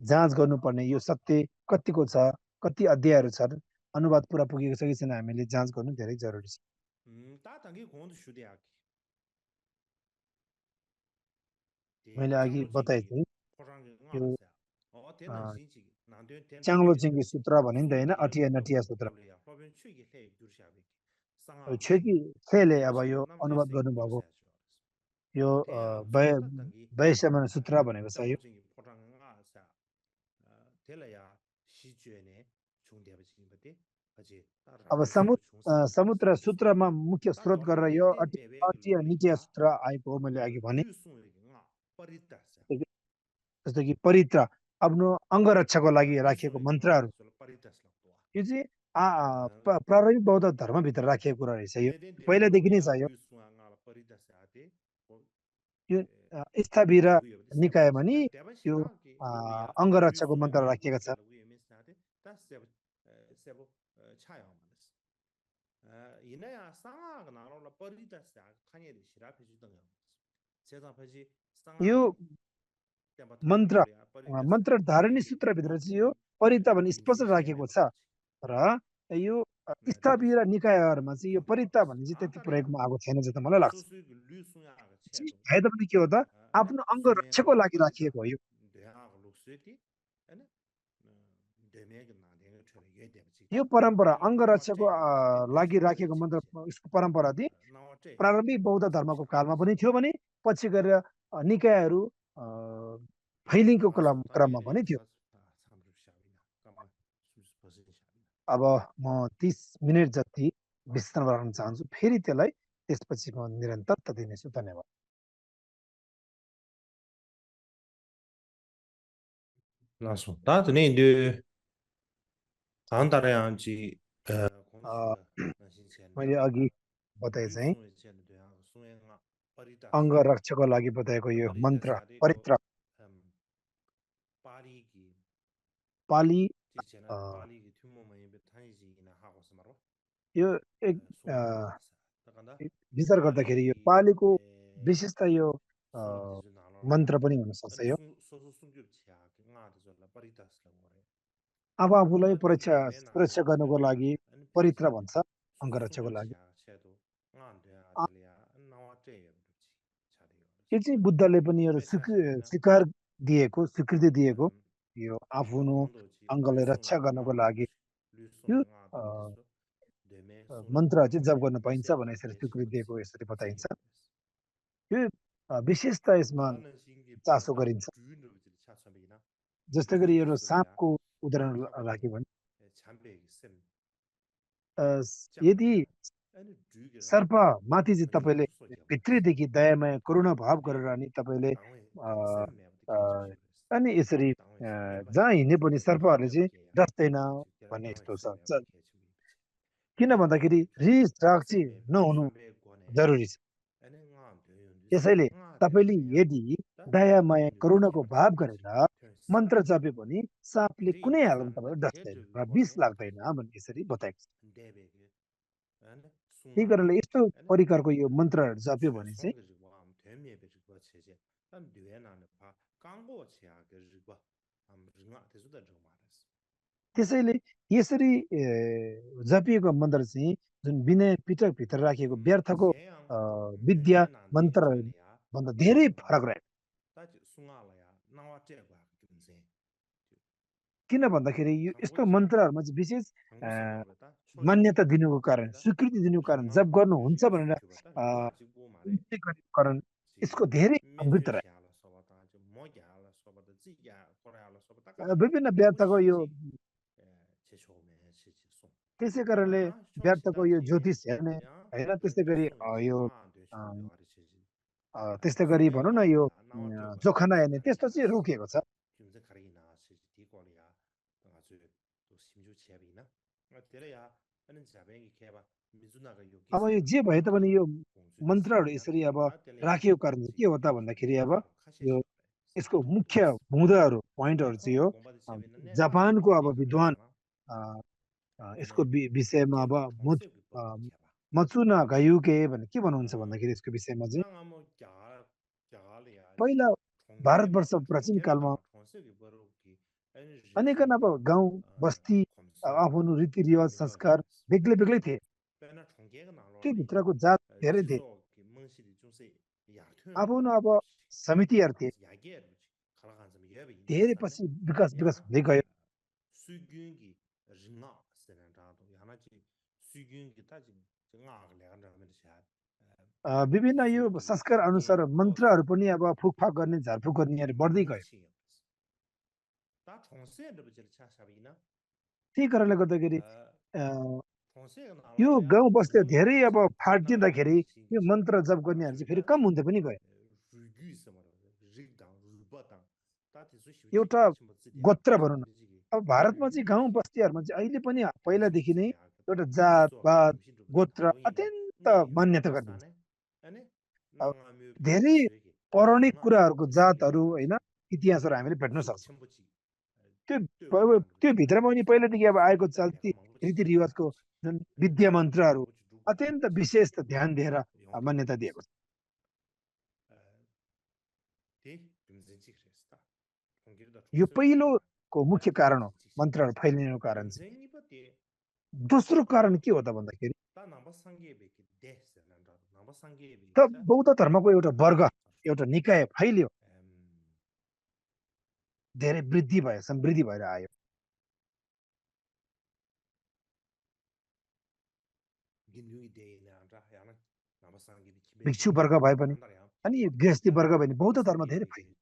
जाँच गर्नुपर्ने यो सत्य कतिको छ कति अध्यायहरू छन् अनुवाद पुरा पुगेको छ कि छैन हामीले जाँच गर्नु धेरै जरुरी छ मैले अघि बताए चाहिँ यो च्याङ्लो चिङ्गी सूत्र भने नि त होइन अटिया नटिया सूत्र खेले अब यो अनुवाद गर्नुभएको यो वैश्यमान सूत्र भनेको छ यो अब समुद्र सूत्रमा मुख्य स्रोत गरेर यो अटिया निटिया सूत्र आएको हो मैले अघि भने जस्तो कि परित्र आफ्नो अङ्गरक्षाको लागि राखिएको मन्त्रहरू यो चाहिँ प्रारम्भिक बौद्ध धर्मभित्र राखिएको कुरा रहेछ यो पहिलादेखि नै छ यो स्थावीर निकायमा नि यो अङ्गरक्षाको मन्त्र राखिएको छ यो मन्त्र धारणी सूत्रभित्र चाहिँ यो परिता भन्ने स्पष्ट राखेको छ र यो स्थावीर निकायहरूमा चाहिँ यो परिता भन्ने चाहिँ त्यति प्रयोगमा आएको छैन जस्तो मलाई लाग्छ भए तापनि के हो त आफ्नो अङ्ग रक्षाको लागि राखिएको हो यो यो परम्परा अङ्ग रक्षाको लागि राखिएको मन्त्र यसको परम्परा चाहिँ प्रारम्भिक बौद्ध धर्मको कालमा पनि थियो भने पछि गएर निकायहरू फैलिङको क्रममा पनि थियो अब म 30 मिनट जति विश्राम गर्न चाहन्छु फेरि त्यसलाई त्यसपछि म निरन्तरता दिनेछु धन्यवाद मैले अघि बताए चाहिँ अङ्ग रक्षाको लागि बताएको यो मन्त्र परित्र पाली यो एक विचार गर्दाखेरि यो पालीको विशेषता यो मन्त्र पनि हुन सक्छ यो अब आफूलाई सुरक्षा गर्नको लागि परित्र भन्छ अङ्गरक्षाको लागि यो चाहिँ बुद्धले पनि एउटा स्वीकृति दिएको यो आफ्नो अङ्गलाई रक्षा गर्नको लागि यो मन्त्र चाहिँ जप गर्न पाइन्छ भने यसरी स्वीकृति दिएको यसरी बताइन्छ यो विशेषता यसमा चासो गरिन्छ जस्तै गरी यो साँपको उदाहरण राख्यो भने यदि सर्प माथि चाहिँ तपाईँले भित्रैदेखि दयामय करुणा भाव गरेर अनि तपाईँले अनि यसरी जहाँ हिँडे पनि सर्पहरूले चाहिँ डस्दैन भन्ने यस्तो छ किन भन्दाखेरि रिस राग चाहिँ नहुनु जरुरी छ यसैले तपाईँले यदि दया माया करुणाको भाव गरेर मन्त्र जपे पनि साँपले कुनै हालतमा तपाईँलाई डस्दैन र विष लाग्दैन भन्ने यसरी बताएको छ त्यही कारणले यस्तो परिकारको यो मन्त्रहरू जप्यो भने चाहिँ त्यसैले यसरी जपिएको मन्त्र चाहिँ जुन विनय पिटक भित्र राखिएको व्यर्थको विद्या मन्त्र भन्दा धेरै फरक रहेको किन भन्दाखेरि यो यस्तो मन्त्रहरूमा चाहिँ विशेष मान्यता दिनुको कारण स्वीकृति दिनुको कारण जप गर्नुहुन्छ भनेर कारण यसको धेरै समृद्ध रहे विभिन्न व्यर्थको यो त्यसै कारणले व्यर्थको यो ज्योतिष हेर्ने होइन त्यस्तै गरी यो त्यस्तै गरी भनौँ न यो जोखना हेर्ने त्यस्तो चाहिँ रोकिएको छ अब यो जे भए तापनि यो मन्त्रहरू यसरी अब राखिएको कारण के हो त भन्दाखेरि अब यो यसको मुख्य बुँदाहरू पोइन्टहरू चाहिँ हो जापानको अब विद्वान यसको विषयमा अब मचुना गायुके भने के भन्नुहुन्छ भन्दाखेरि यसको विषयमा चाहिँ पहिला भारतवर्ष प्राचीन कालमा अनेकन अब गाउँ बस्ती आफ्नो रीतिरिवाज संस्कार बेग्लै बेग्लै थिए त्यो भित्रको जात धेरै थिए आफ्नो अब समितिहरू थिए धेरै पछि विकास हुँदै गयो विभिन्न यो संस्कार अनुसार मन्त्रहरू पनि अब फुकफाक गर्ने झारफुक गर्नेहरू बढ्दै गयो त्यही कारणले गर्दाखेरि यो गाउँ बस्ती धेरै अब फाटिँदाखेरि यो मन्त्र जप गर्नेहरू चाहिँ फेरि कम हुँदै पनि गयो एउटा गोत्र भनौँ न अब भारतमा चाहिँ गाउँ बस्तीहरूमा चाहिँ अहिले पनि पहिलादेखि नै एउटा जातवाद गोत्र अत्यन्त मान्यता गरिन्छ धेरै पौराणिक कुराहरूको जातहरू होइन इतिहासहरू हामीले भेट्न सक्छौँ त्यो भित्रमा पनि पहिलादेखि अब आएको चल्ती रीतिरिवाजको जुन विद्या मन्त्रहरू अत्यन्त विशेष ध्यान दिएर मान्यता दिएको छ यो पहिलोको मुख्य कारण हो मन्त्रहरू फैलिनुको कारण चाहिँ दोस्रो कारण के हो त भन्दाखेरि त बौद्ध धर्मको एउटा वर्ग एउटा निकाय फैलियो धेरै वृद्धि भयो समृद्धि भएर आयो भिक्षु वर्ग भए पनि अनि गृहस्थी वर्ग भए पनि बौद्ध धर्म धेरै फैलियो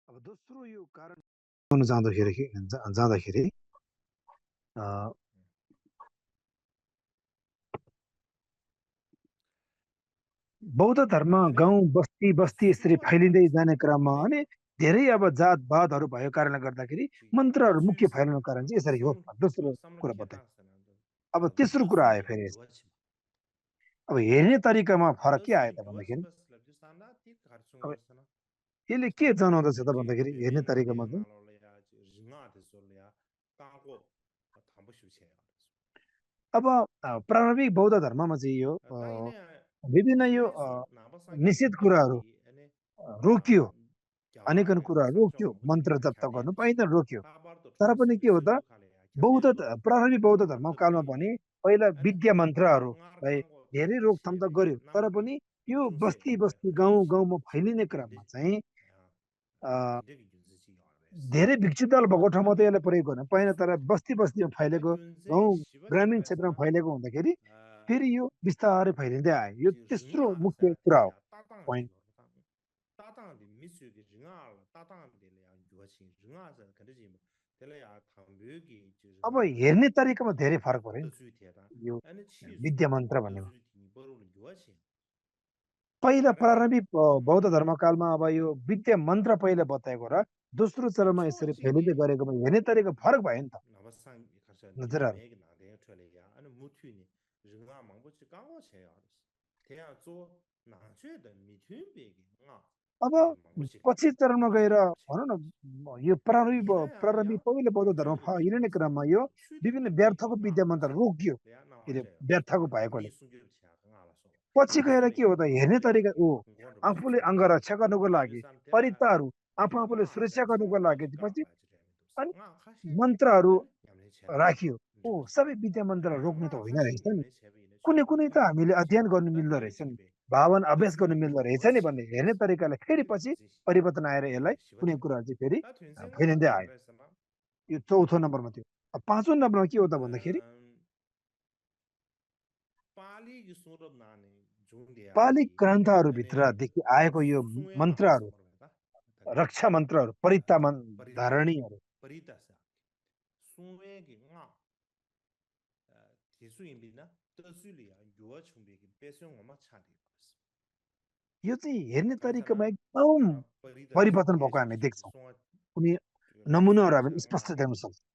अब दोस्रो यो कारण जाँदाखेरि बौद्ध धर्म गाउँ बस्ती यसरी फैलिँदै जाने क्रममा अनि धेरै अब जातवादहरू भएको कारणले गर्दाखेरि मन्त्रहरू मुख्य फैलिनुको कारण चाहिँ यसरी हो दोस्रो कुरा बताए अब तेस्रो कुरा आयो फेरि अब हेर्ने तरिकामा फरक के आयो त भन्दाखेरि यसले के जनाउँदछ त भन्दाखेरि हेर्ने तरिकामा चाहिँ अब प्रारम्भिक बौद्ध धर्ममा चाहिँ यो विभिन्न यो निषेध कुराहरू रोकियो अनेकन कुराहरू रोक्यो मन्त्र जप त गर्नु पाइँदैन रोक्यो तर पनि के हो त प्रारम्भिक बौद्ध धर्म कालमा पनि पहिला विद्या मन्त्रहरूलाई धेरै रोकथाम त गर्यो तर पनि यो बस्ती बस्ती गाउँ गाउँमा फैलिने क्रममा चाहिँ धेरै भिक्षु दल भएको ठाउँमा त यसलाई प्रयोग गर्न पाएन तर बस्ती बस्तीमा फैलेको गाउँ ग्रामीण क्षेत्रमा फैलेको हुँदाखेरि फेरि यो बिस्तारै फैलिँदै आयो यो तेस्रो मुख्य कुरा हो पोइन्ट अब हेर्ने तरिकामा धेरै फरक पऱ्यो नि यो विद्या मन्त्र भन्नेमा पहिला प्रारम्भिक बौद्ध धर्मकालमा अब यो विद्या मन्त्र पहिला बताएको र दोस्रो चरणमा यसरी फैलिँदै गरेकोमा हेर्ने तरिका फरक भयो नि त नजरहरू अब पछि चरणमा गएर भनौँ न यो प्रारम्भिक पहिलो बौद्ध धर्म फैलिने क्रममा यो विभिन्न व्यर्थको विद्या मन्त्र रोकियो व्यर्थको भएकोले पछि गएर के हो त हेर्ने तरिका आफूले अङ्गरक्षा गर्नुको लागि परिताहरू आफूले सुरक्षा गर्नुको लागि पछि अनि मन्त्रहरू राखियो सबै विद्या मन्त्र रोक्नु त होइन रहेछ नि कुनै कुनै त हामीले अध्ययन गर्नु मिल्दो रहेछ नि भावना अभ्यास गर्नु मिल्दो रहेछ नि भन्ने हेर्ने तरिकाले फेरि पछि परिवर्तन आएर यसलाई कुनै कुराहरू चाहिँ फेरि फैलिँदै आयो यो चौथो नम्बरमा थियो पाँचौँ नम्बरमा के हो त भन्दाखेरि पाली ग्रन्थहरूभित्रदेखि आएको यो मन्त्रहरू रक्षा मन्त्रहरू परिता धारणीहरू यो चाहिँ हेर्ने तरिकामा एकदम परिवर्तन भएको हामी देख्छौँ कुनै नमुनाहरू हामी स्पष्ट देख्न सक्छौँ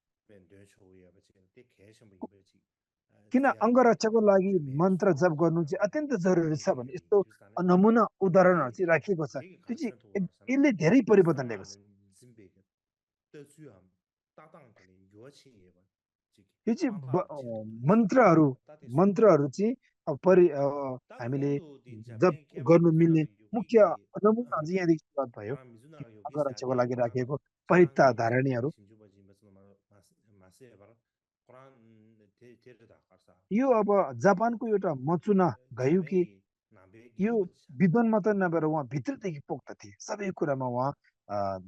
किन अङ्गरक्षाको लागि मन्त्र जप गर्नु चाहिँ अत्यन्त जरुरी छ भने यस्तो नमुना उदाहरणहरू चाहिँ राखिएको छ त्यो चाहिँ यसले धेरै परिवर्तन ल्याएको छ यो चाहिँ मन्त्रहरू चाहिँ हामीले जप गर्नु मिल्ने मुख्य नमुनाहरू चाहिँ यहाँदेखि भयो अङ्गरक्षाको लागि राखिएको परिता धारणीहरू यो अब जापानको एउटा मचुना गयुकी यो विद्वान मात्र नभएर उहाँ भित्रदेखि पोख्त थिए सबै कुरामा उहाँ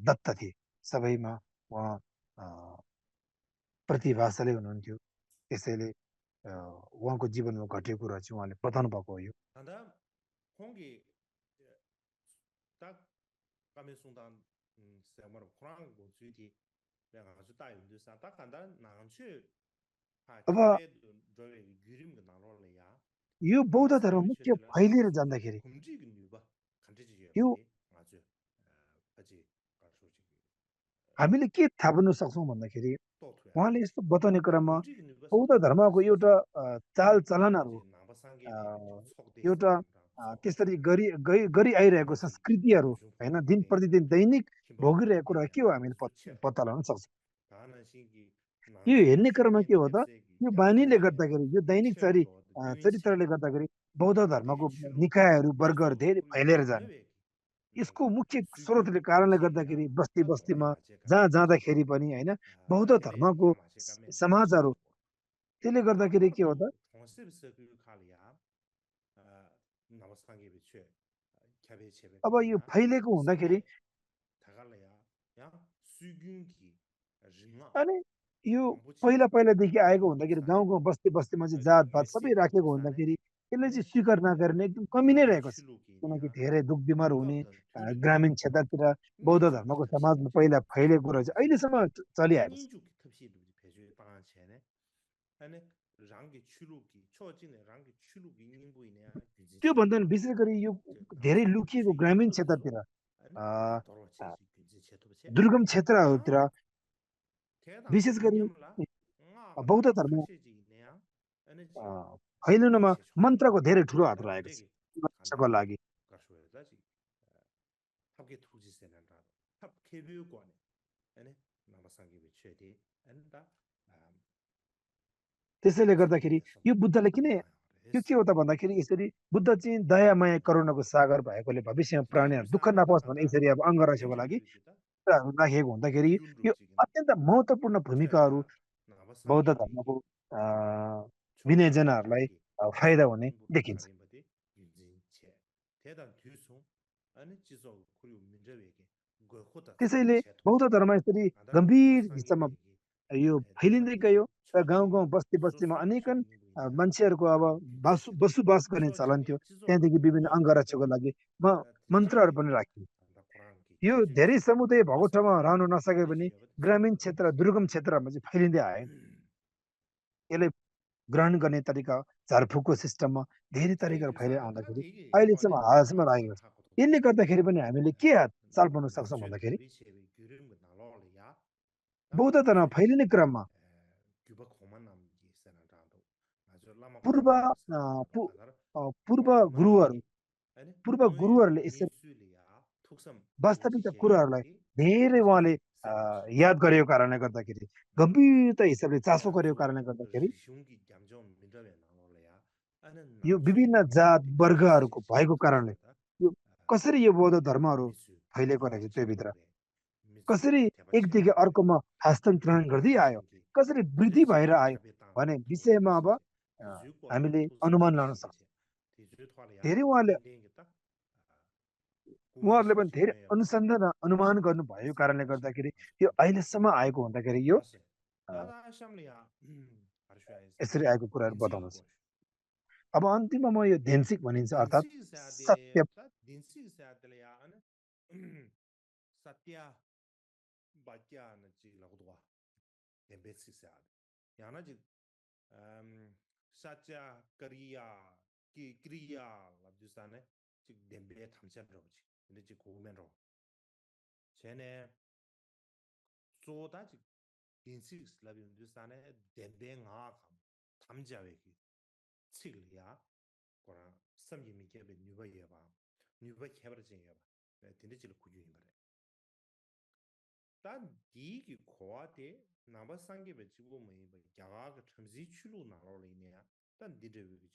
दत्त थिए सबैमा उहाँ प्रतिभाशाली हुनुहुन्थ्यो त्यसैले उहाँको जीवनमा घटेको कुरा चाहिँ उहाँले बताउनु भएको हो यो अब यो बौद्ध धर्म मुख्य फैलिएर जाँदाखेरि यो हामीले के थाहा पाउन सक्छौँ भन्दाखेरि उहाँले यस्तो बताउने क्रममा बौद्ध धर्मको एउटा चाल चलनहरू एउटा त्यसरी गरी आइरहेको संस्कृतिहरू होइन दिन प्रतिदिन दैनिक भोगिरहेको कुरा के हो हामीले पत्ता लगाउन सक्छौँ यो हेर्ने क्रममा के हो त यो बानीले गर्दाखेरि यो दैनिक चरित्रले गर्दाखेरि बौद्ध धर्मको निकायहरू वर्गहरू धेरै फैलिएर जाने यसको मुख्य स्रोतले कारणले गर्दाखेरि बस्ती बस्तीमा जहाँ जाँदाखेरि पनि होइन बौद्ध धर्मको समाजहरू त्यसले गर्दाखेरि के हो त अब यो फैलेको हुँदाखेरि अनि यो पहिलादेखि आएको हुँदाखेरि गाउँ गाउँ बस्ती बस्तीमा चाहिँ जातपात सबै राखेको हुँदाखेरि यसले चाहिँ स्वीकार नगर्ने एकदम कमी नै रहेको छ किनकि धेरै दुःख बिमार हुने ग्रामीण क्षेत्रतिर बौद्ध धर्मको समाजमा पहिला फैलेको कुरा चाहिँ अहिलेसम्म चलिआएको छ त्योभन्दा विशेष गरी यो धेरै लुकिएको ग्रामीण क्षेत्रतिर दुर्गम क्षेत्रहरूतिर विशेष गरी बौद्ध धर्म फैलिनुमा मन्त्रको धेरै ठुलो हात रहेको छ लागि 탑게 투지세는 라 탑 개비고네 아니 나마상기 비체디 안다 त्यसैले गर्दाखेरि यो बुद्धले किन यो के हो त भन्दाखेरि यसरी बुद्ध चाहिँ दयामय करुणाको सागर भएकोले भविष्यमा प्राणीहरू दुःख नपाओस् भने यसरी अब अङ्गरक्षको लागि कुराहरू राखेको हुँदाखेरि यो अत्यन्त महत्त्वपूर्ण भूमिकाहरू बौद्ध धर्मको विनयजनहरूलाई फाइदा हुने देखिन्छ त्यसैले बौद्ध धर्म यसरी गम्भीर हिस्सामा यो फैलिँदै गयो र गाउँ गाउँ बस्ती बस्तीमा अनेकन मान्छेहरूको अब बसोबास गर्ने चलन थियो त्यहाँदेखि विभिन्न अङ्गरक्षको लागि मन्त्रहरू पनि राखियो यो धेरै समुदाय भएको ठाउँमा रहन नसके पनि ग्रामीण क्षेत्र दुर्गम क्षेत्रहरूमा चाहिँ फैलिँदै आयो यसले ग्रहण गर्ने तरिका झारफुकको सिस्टममा धेरै तरिकाहरू फैलिएर आउँदाखेरि अहिलेसम्म हालसम्म रहेको छ यसले गर्दाखेरि पनि हामीले के चाल पाउन सक्छौँ भन्दाखेरि बौद्ध धर्म फैलिने क्रममा पूर्व गुरुहरूले यसरी वास्तविक कुराहरूलाई धेरै उहाँले याद गरेको कारणले गर्दाखेरि गम्भीरता हिसाबले चासो गरेको कारणले गर्दाखेरि यो विभिन्न जात वर्गहरूको भएको कारणले यो कसरी यो बौद्ध धर्महरू फैलिएको रहेछ त्यो भित्र कसरी एकदेखि अर्कोमा हस्तान्तरण गर्दै आयो कसरी वृद्धि भएर आयो भन्ने विषयमा अब हामीले अनुमान लगाउन सक्छौँ धेरै उहाँहरूले पनि धेरै अनुसन्धान अनुमान गर्नु भएको कारणले गर्दाखेरि यो अहिलेसम्म आएको हुँदाखेरि यो यसरी आएको कुराहरू बताउँछ अब अन्तिममा म यो धेन्सिक भनिन्छ अर्थात् सत्य satya kariya ki kriya labdusane chik dembe thamchen rochi ne chik gomen ro chene soda chik dinsi labdusane dembe nga kham thamjawe ki chilya kora samyi mi kebe nyuba yeba khebar chen yeba tinde chil kuju yeba dan di ki khoa te namba sange be chibo me ba gyaga ga thamzi chulu na ro le ne dan di de wi chi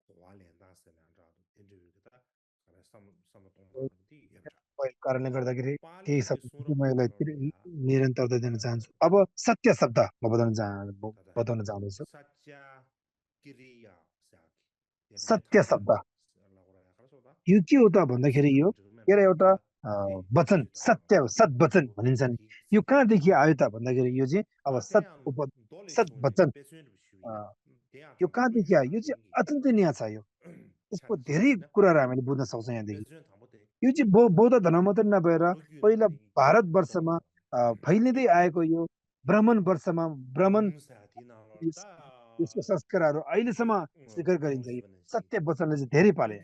khoa le da se na ra do di de wi ta kara sam tong ma di yeba कारणले गर्दाखेरि केही शब्द मैले निरन्तरता दिन चाहन्छु अब सत्य शब्द म बताउन चाहन्छु सत्य शब्द यो के हो त भन्दाखेरि यो एउटा वचन सत्य सत् वचन भनिन्छ नि यो कहाँदेखि आयो त भन्दाखेरि यो चाहिँ अब सत् वचन यो कहाँदेखि आयो यो चाहिँ अचिन्तनीय छ यो यसको धेरै कुराहरू हामीले बुझ्न सक्छौँ यहाँदेखि यो चाहिँ बौद्ध धर्म मात्रै नभएर पहिला भारतवर्षमा फैलिँदै आएको यो ब्राह्मण वर्षमा ब्राह्मण यसको संस्कारहरू अहिलेसम्म स्वीकार गरिन्छ यो सत्य वचनले चाहिँ धेरै पाले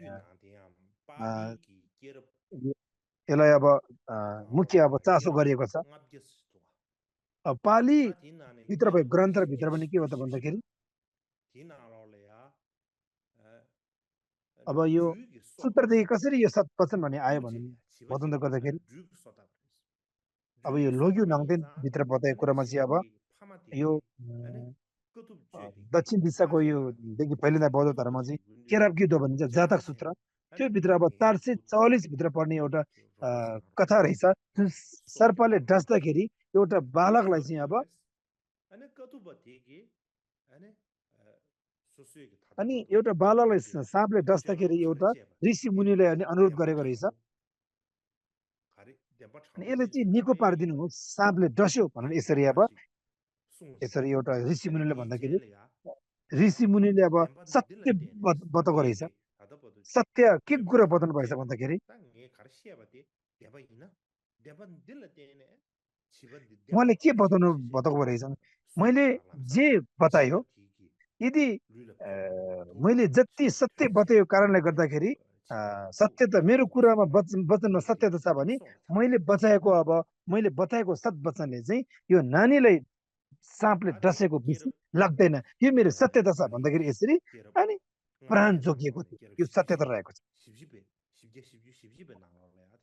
यसलाई अब मुख्य अब चासो गरिएको छ पाली भित्र भएको ग्रन्थभित्र पनि के हो त भन्दाखेरि अब यो सूत्रदेखि कसरी यो सत्वचन भन्ने आयो भने बताउँदै गर्दाखेरि अब यो लोग्यु नाङदेन भित्र बताएको कुरामा चाहिँ अब यो दक्षिण दिशाको यो देखि फैलिँदा बौद्ध धर्म चाहिँ केरावगिदो भनिन्छ जातक सूत्र त्यो भित्र अब 444 भित्र पर्ने एउटा कथा रहेछ जुन सर्पले डस्दाखेरि एउटा बालकलाई चाहिँ अब अनि एउटा बालकलाई साँपले डस्दाखेरि एउटा ऋषि मुनिले अनुरोध गरेको रहेछ अनि यसले चाहिँ निको पारिदिनु हो साँपले डस्यो भनेर यसरी एउटा ऋषि मुनिले भन्दाखेरि ऋषि मुनिले अब सत्य बताएको रहेछ सत्य के कुरा बताउनु भएछ भन्दाखेरि उहाँले के बताएको रहेछ मैले जे बतायो यदि मैले जति सत्य बताएको कारणले गर्दाखेरि सत्य त मेरो कुरामा वचनमा सत्यता छ भने मैले बताएको सत् वचनले चाहिँ यो नानीलाई साँपले डसेको विष लाग्दैन यो मेरो सत्यता छ भन्दाखेरि यसरी अनि प्राण जोगिएको थियो यो सत्यता रहेको छ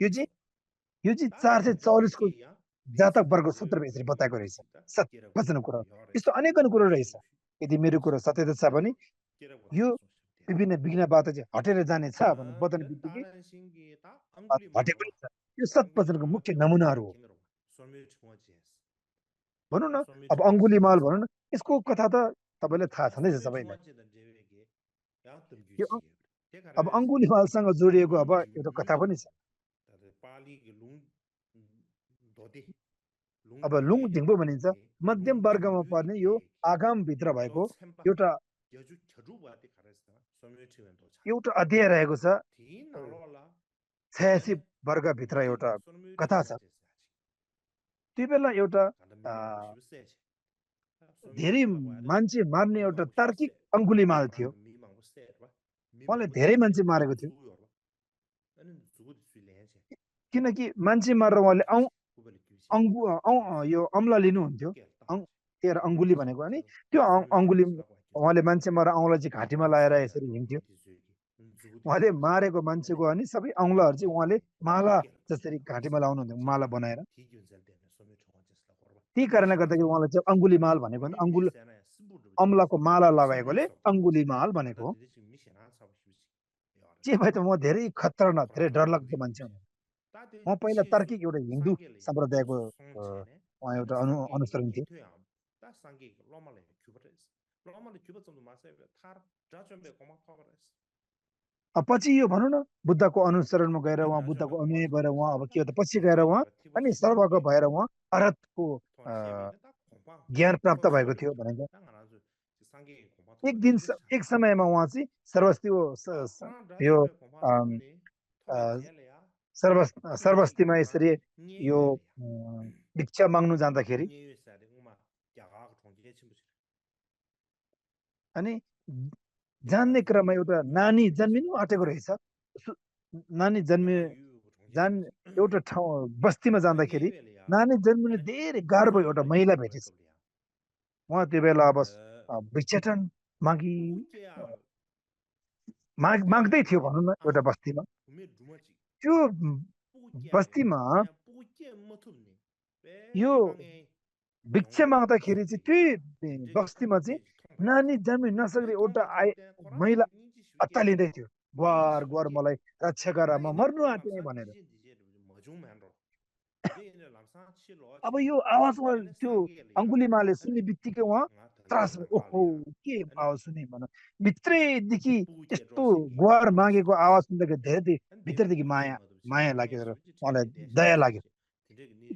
यो चाहिँ यो चाहिँ 444 को जातक वर्ग सूत्रमा यसरी बताएको रहेछ वचन कुरा यस्तो अनेकन कुरो रहेछ यदि मेरो कुरो सत्य छ भने यो विभिन्न विघ्नबाट चाहिँ हटेर जाने छ भने वचन बित्तिकै हटे पनि छ यो सत वचनको मुख्य नमुनाहरू हो भनौँ न अब अङ्गुलीमाल भनौँ न यसको कथा त तपाईँलाई थाहा छँदैछ सबैलाई यो अब अङ्गुलीमालसँग जोडिएको अब एउटा कथा पनि छ अब लुङ ढिङ्बो भनिन्छ मध्यम वर्गमा पर्ने यो आगामभित्र भएको एउटा अध्याय रहेको छ 86 वर्गभित्र एउटा कथा छ त्यो बेला एउटा धेरै मान्छे मार्ने एउटा तार्किक अङ्गुलीमाल थियो उहाँले धेरै मान्छे मारेको थियो किनकि मान्छे मारेर उहाँले यो अम्ला लिनुहुन्थ्यो तेह्र अङ्गुली भनेको अनि त्यो अङ्गुली उहाँले मान्छे मारेर औँला चाहिँ घाँटीमा लगाएर यसरी हिँड्थ्यो उहाँले मारेको मान्छेको अनि सबै औँलाहरू चाहिँ उहाँले माला जसरी घाँटीमा लाउनुहुन्थ्यो माला बनाएर त्यही कारणले गर्दाखेरि उहाँलाई चाहिँ अङ्गुलीमाल भनेको अम्लाको माला लगाएकोले अङ्गुलीमाल भनेको हो जे भए त म धेरै खतरनाक धेरै डरलाग्दो मान्छे हुँ म पहिला तार्किक एउटा हिन्दू सम्प्रदायको उहाँ एउटा अनुसरण थिए पछि यो भनौँ न बुद्धको अनुसरणमा गएर उहाँ बुद्धको अनुयायी भएर उहाँ अब के हो त पछि गएर उहाँ अनि सर्वज्ञ भएर उहाँ अरहतको ज्ञान प्राप्त भएको थियो भनेको एक समयमा उहाँ चाहिँ सर्वस्तीमा यसरी यो भिक्षा माग्नु जाँदाखेरि अनि जान्ने क्रममा एउटा नानी जन्मिनु आँटेको रहेछ नानी एउटा ठाउँ बस्तीमा जाँदाखेरि नानी जन्मिनु धेरै गाह्रो भयो एउटा महिला भेटेछ उहाँ त्यो बेला अब भिक्षाटन माग्दै थियो भनौँ न एउटा बस्तीमा त्यो बस्तीमा यो भिक्षा माग्दाखेरि चाहिँ त्यही बस्तीमा चाहिँ नानी जन्मिन नसक्ने एउटा महिला अत्तालिँदै थियो गुहार गुहार मलाई रक्षा गर म मर्नु आँटे भनेर अब यो आवाज त्यो अङ्गुलीमाले सुन्ने बित्तिकै उहाँ त्रास ओहो के आवाज सुने भन भित्रैदेखि यस्तो गुहार मागेको आवाज सुन्दाखेरि धेरै भित्रदेखि माया लाग्यो र उहाँलाई दया लाग्यो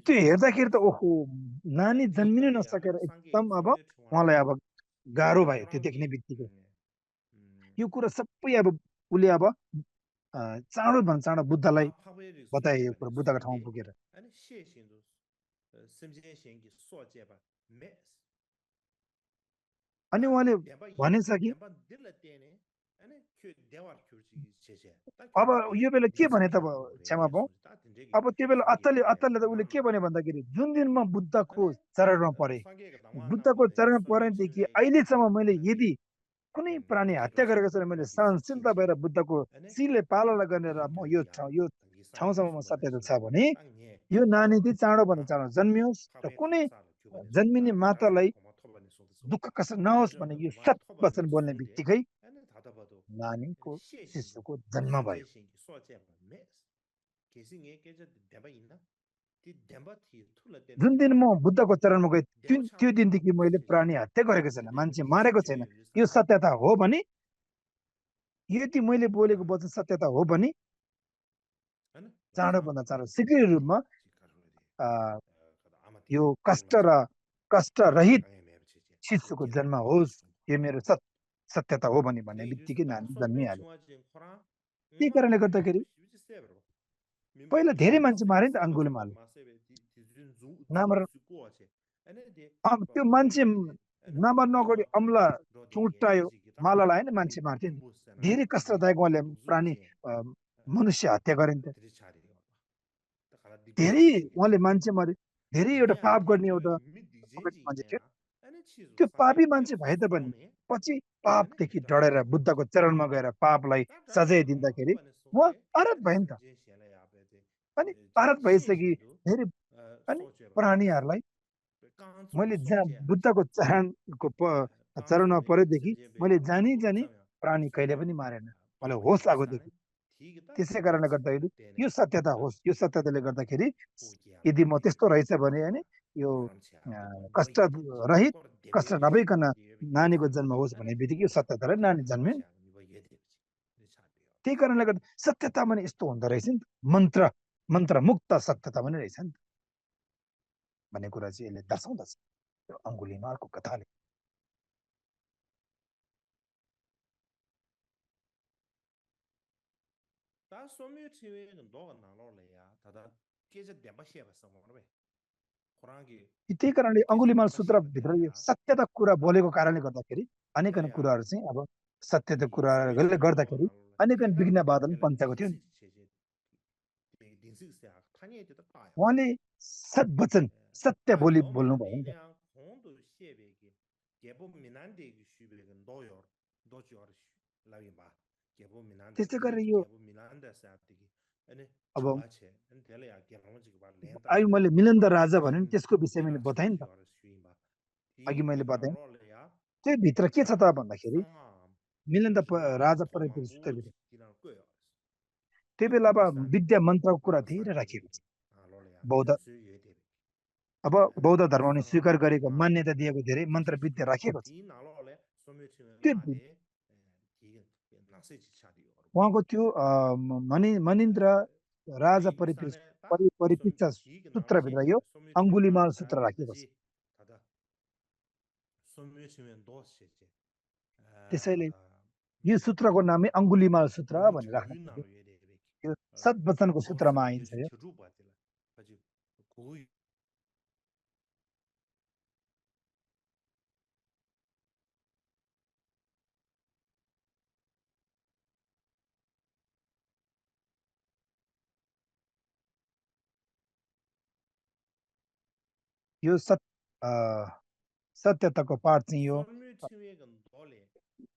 त्यो हेर्दाखेरि त ओहो नानी जन्मिनु नसकेर एकदम अब उहाँलाई अब गाह्रो भयो त्यो देख्ने बित्तिकै यो कुरा सबै अब उसले अब चाँडो बुद्धलाई बताए यो कुरा बुद्धको ठाउँमा पुगेर अनि उहाँले भनेछ कि अब यो बेला के भने त क्षमा पाऊ अब त्यो बेला अत्तले त उसले के भन्यो भन्दाखेरि जुन दिनमा बुद्धको चरणमा परे बुद्धको चरणमा परेदेखि अहिलेसम्म मैले यदि कुनै प्राणी हत्या गरेको छैन मैले सहनशीलता भएर बुद्धको शिरले पालना गरेर म यो ठाउँसम्म सत्यता छ भने यो नानी चाहिँ चाँडो जन्मियोस् र कुनै जन्मिने मातालाई दुःख कष्ट नहोस् भने यो सत वचन बोल्ने बित्तिकै नानीको शिशुको जन्म भयो जुन दिन म बुद्धको चरणमा गएँ त्यो दिनदेखि मैले प्राणी हत्या गरेको छैन मान्छे मारेको छैन यो सत्यता हो भने यदि मैले बोलेको वचन सत्यता हो भने चाँडोभन्दा चाँडो शीघ्र रूपमा यो कष्ट रहित शिशुको जन्म होस् यो मेरो सत्यता हो भन्ने बित्तिकै नानी जन्मिहाल्यो त्यही कारणले गर्दाखेरि पहिला धेरै मान्छे मारे नि त अङ्गुलीमाल त्यो मान्छे नमर नगरी अम्ला चुटायो माला लगायो नि मान्छे मार्थ्यो नि धेरै कष्टदायक उहाँले प्राणी मनुष्य हत्या गरिन्थ्यो धेरै उहाँले मान्छे मारे धेरै एउटा पाप गर्ने एउटा मान्छे थियो त्यो पापी मान्छे भए तापनि पछि पापदेखि डरेर बुद्धको चरणमा गएर पापलाई सजाय दिँदाखेरि म अरहत भयो नि त अनि भारत भइसकि धेरै अनि सोचेर प्राणीहरूलाई कान्छो मैले जहाँ सोचे बुद्धको चरणको चरणमा परेदेखि मैले जानी जानी प्राणी कहिले पनि मारेन मलाई होस आएकोदेखि त्यसै कारणले गर्दाखेरि यो सत्यता होस् यो सत्यताले गर्दाखेरि यदि म त्यस्तो रहेछ भने होइन यो कष्ट रहित कष्ट नभइकन नानीको जन्म होस् भन्ने बित्तिकै यो सत्यतालाई नानी जन्मे त्यही कारणले गर्दा सत्यता पनि यस्तो हुँदो रहेछ नि मन्त्र मन्त्र मुक्त सत्यता पनि रहेछ नि भन्ने कुरा चाहिँ यसले दर्शाउँदछ त्यो अङ्गुलीमालको कथाले 다 소멸치는 너가 나눠래야 다다 깨져 대바시야 봤어 뭐래 호랑이 त्यही कारणले अङ्गुलीमाल सूत्रभित्र यो सत्यता कुरा बोलेको कारणले गर्दाखेरि अनेकन कुराहरू चाहिँ अब सत्यता कुराहरूले गर्दाखेरि अनेकन विघ्न बाधा पनि पन्चाएको थियो नि उहाँले सद्वचन सत्य बोली बोल्नुभयो नि त्यसै गरेर यो अब अघि मैले मिलन्द राजा भने नि त्यसको विषयमा मैले बताएँ नि त अघि मैले बताएँ त्यो भित्र के छ त भन्दाखेरि मिलन्द राजा परिपरि सूत्रभित्र त्यो बेला अब विद्या मन्त्रको कुरा धेरै राखिएको छ बौद्ध अब बौद्ध धर्मले स्वीकार गरेको मान्यता दिएको धेरै मन्त्र विद्या राखिएको छ त्यो उहाँको त्यो मनिन्द्र राजा परिपृष्ठ सूत्रभित्र यो अङ्गुलीमाल सूत्र राखिएको छ त्यसैले यो सूत्रको नामै अङ्गुलीमाल सूत्र भनेर राख्नु यो सद्वचनको सूत्रमा आइन्छ यो यो सत्यताको पाठ चाहिँ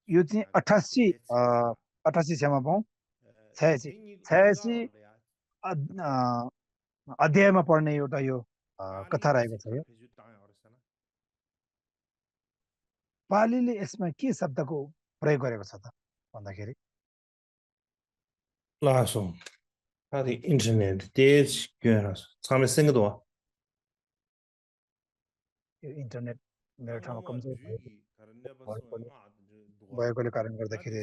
यो चाहिँ 88 क्षमा पाउँ 86 अध्यायमा पढ्ने एउटा यो कथा रहेको छ यो पालीले यसमा के शब्दको प्रयोग गरेको छ त भन्दाखेरि लासो अरे इन्टरनेट तेज गरास सामसँग दो यो इन्टरनेट मेरो ठाउँमा कमजोर भएकोले कारण गर्दाखेरि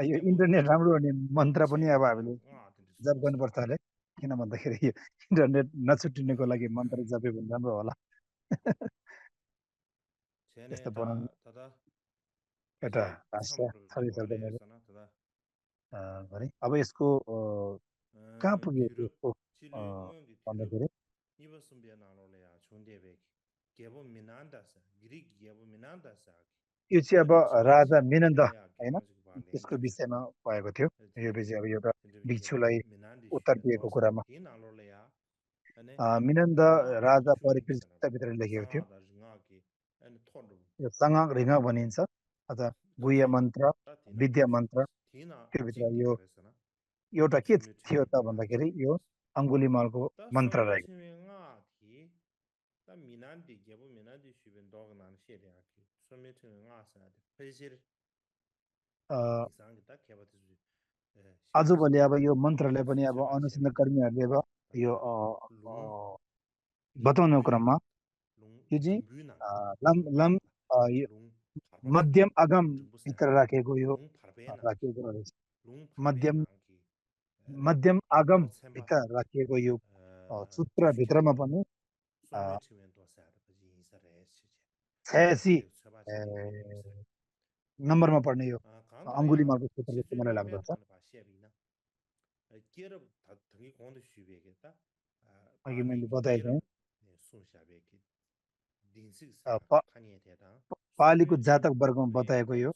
यो इन्टरनेट राम्रो हुने मन्त्र पनि अब हामीले जप गर्नुपर्छ अरे किन भन्दाखेरि यो इन्टरनेट नछुट्टिनुको लागि मन्त्र जप्यो भने राम्रो होला त्यस्तो बनाउनु एउटा भाषा छँदै सक्दैन भने अब यसको कहाँ पुग्यो यसको भन्दाखेरि यो चाहिँ अब राजा मिनन्द होइन त्यसको विषयमा भएको थियो यो विषय अब एउटा भिक्षुलाई उत्तर दिएको कुरामा मिनन्द राजा परिपृष्ठभित्र लेखेको थियो यो सङ्ग रिङ भनिन्छ अथवा गुह्य मन्त्र विद्या मन्त्र त्योभित्र यो एउटा के थियो त भन्दाखेरि यो अङ्गुलीमालको मन्त्र रहेको आजभोलि अब यो मन्त्रले पनि अब अनुसन्धान कर्मीहरूले अब यो बताउने क्रममा यो चाहिँ मध्यम अगम भित्र राखेको यो राखिएको रहेछ मध्यम आगम भित्र राखिएको यो सूत्रभित्रमा पनि 86 नम्बरमा पर्ने यो अङ्गुलीमालको सूत्र जस्तो मलाई लाग्दछ अघि मैले बताएको पालीको जातक वर्गमा बताएको यो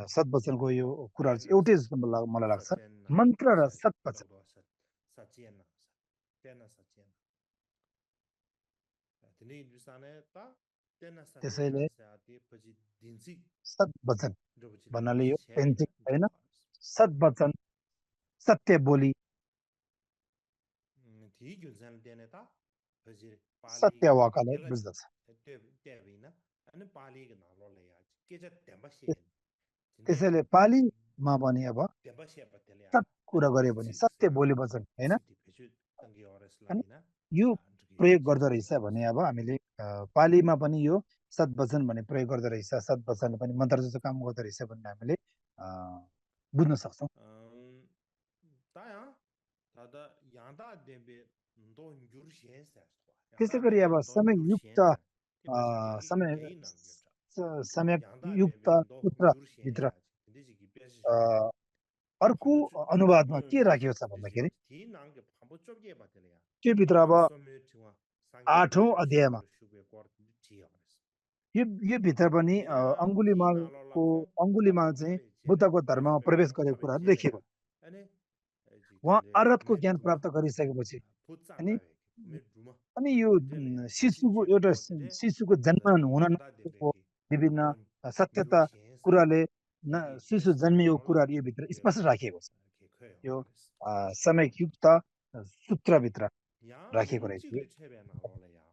सद्वचनको यो कुराहरू चाहिँ एउटै जस्तो मलाई लाग्छ मन्त्र र सद्वचन त्यसैले आते पछि दिन्सी सत वचन पछि भन्नाले यो छ्याबे पेन्सिङ होइन, जुवा सत वचन, सत्य बोली, धी 균산 देनेता पछि पाली सत्य वाकालाई तेला बुझ्दछ। त्यो त्यबिना अनि पाली के नालो लया के चाहिँ त्यबसे जिन्दे त्यसैले पालीमा पनि अब त्यबसे पतेले सत कुरा अनि गर्यो भने दिन्सी सत्य बोली वचन होइन, सिटी पछि तंगी औरस अनि लाइना यो प्रयोग गर्दो रहेछ भने अब हामीले पालीमा पनि यो सत वचन भन्ने प्रयोग गर्दो रहेछ, सत वचनले पनि मन्त्र जस्तो काम गर्दो रहेछ भन्ने हामीले बुझ्न सक्छौँ। ताया तादा यादा देबे ndo njur shen sa त्यसै यादा गरी देबे अब ndo njur समययुक्त shen sa के पछि गेही समय गेही नङ योटा यादा समययुक्त देबे ndo njur shen सूत्रभित्र sa दिस की पेश अर्को अनुवादमा के राखिएको छ भन्दाखेरि 티 나게 반복 좁게 받들이야. त्योभित्र अब 소매 중앙 आठौँ 상계를 अध्यायमा 슈베 거르 지어. यो भित्र पनि 티야 티 나로라 अङ्गुलीमाल चाहिँ बुद्धको धर्ममा प्रवेश गरेको कुराहरू लेखिएको छ। 아니 उहाँ 지데 अरहतको 메 ज्ञान 두마 प्राप्त गरिसकेपछि अनि 푸짱가베 메 두마 अनि यो शिशुको एउटा शिशुको जन्म हुन 야다 नसकेको 데베기 विभिन्न ndo सत्यता 유르시엔사 कुराले 이게 शिशु 베스 जन्मिएको 나로라 कुराहरू यो भित्र स्पष्ट राखिएको छ। 이렇게 यो 커요. समययुक्त सूत्रभित्र 야 राखिएको रहेछ। 롱지글 체베 나로라야.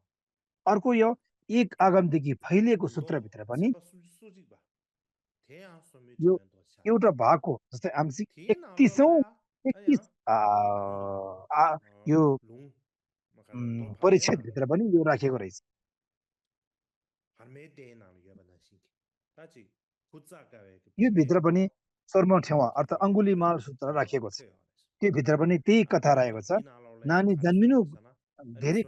अर्को यो एक आगमदेखि फैलिएको सूत्रभित्र पनि 제가 수직 봐. 대야 소미 यो 주면 더 차. एउटा भागको जस्तै आंशिक 티 31औं 나로라야. 31 아야. यो 롱 막아는 또 परिच्छेद 파베나. भित्र पनि यो राखेको रहेछ। फार्मे देना यो बना सिक. ताची खुच्चाकावे यो भित्र पनि सर्म ठेवा अर्थात् अङ्गुलीमाल सूत्र राखिएको छ। त्यो भित्र पनि त्यही कथा रहेको छ। नानी जन्मिनु धेरै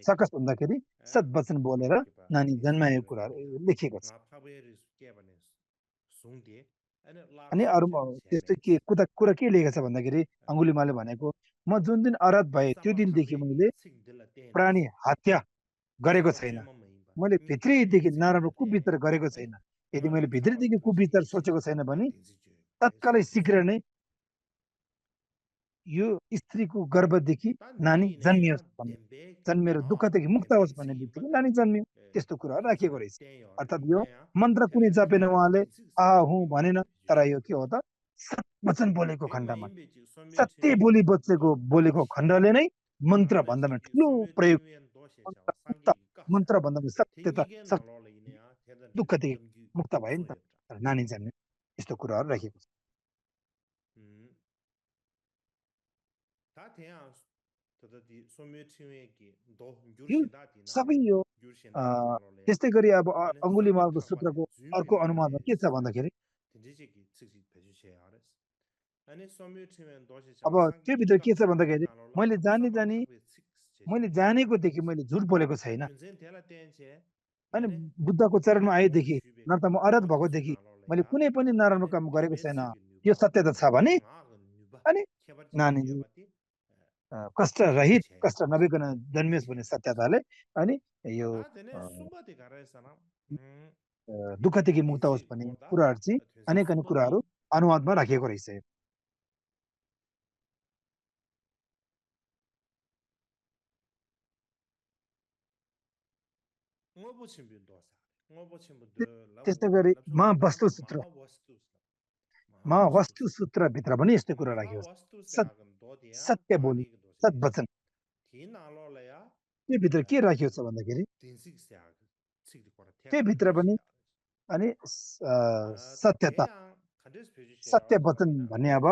सकस हुँदाखेरि सद्वचन बोलेर नानी जन्माएको कुराहरू लेखिएको छ। अनि अरू त्यस्तो के कुरा के लेखेको छ भन्दाखेरि अङ्गुलीमालले भनेको म जुन दिन अरहत भए त्यो दिनदेखि मैले प्राणी हत्या गरेको छैन, मैले भित्रैदेखि नराम्रो कुविचार गरेको छैन। यदि मैले भित्रैदेखि कुविचार सोचेको छैन भने तत्कालै शीघ्र नै यो स्त्रीको गर्भदेखि नानी जन्मियोस् भन्ने, जन्मेर दुःखदेखि मुक्त होस् भन्ने बित्तिकै नानी जन्मियो। त्यस्तो कुराहरू राखिएको रहेछ। अर्थात् यो मन्त्र कुनै जपेन उहाँले हुँ भनेन, तर यो के हो त वचन बोलेको खण्डमा सत्य बोलेको खण्डले नै मन्त्र भन्दामा ठुलो प्रयोग, मन्त्र भन्दामा सत्यता दुःखदेखि मुक्त भयो नि त, नानी जन्मियो। यस्तो कुराहरू राखिएको छ। यो सबै यो त्यस्तै गरी अब अङ्गुलीमालको सूत्रको अर्को अनुवादमा के छ भन्दाखेरि अब त्यो भित्र के छ भन्दाखेरि मैले जानेकोदेखि मैले झुट बोलेको छैन। अनि बुद्धको चरणमा आएदेखि न त म अरहत भएकोदेखि मैले कुनै पनि नराम्रो काम गरेको छैन, यो सत्यता छ भने अनि नानीले कष्ट रहित, कष्ट नभइकन जन्मियोस् भन्ने सत्यताले अनि यो दुःखदेखि मुक्त होस् भन्ने कुराहरू चाहिँ अनेक कुराहरू अनुवादमा राखिएको रहेछ। त्यस्तै गरी महावस्तु सूत्रभित्र पनि यस्तो कुरा राखेको छ। सत्य बोली, सद्वचन। त्यो भित्र के राखिएको छ भन्दाखेरि त्यो भित्र पनि अनि सत्यता, सत्य वचन भन्ने अब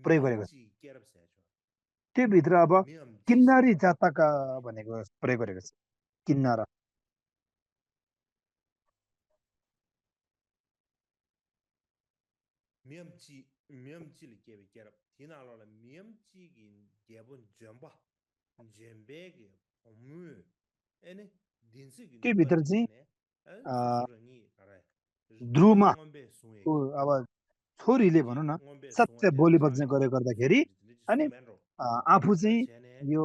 प्रयोग गरेको छ। त्यो भित्र अब किन्नरी जातका भनेको प्रयोग गरेको छ। किन्नर त्यो भित्र चाहिँ ध्रुवमा अब छोरीले भनौँ न सत्य बोली वचन गरे गर्दाखेरि अनि आफू चाहिँ यो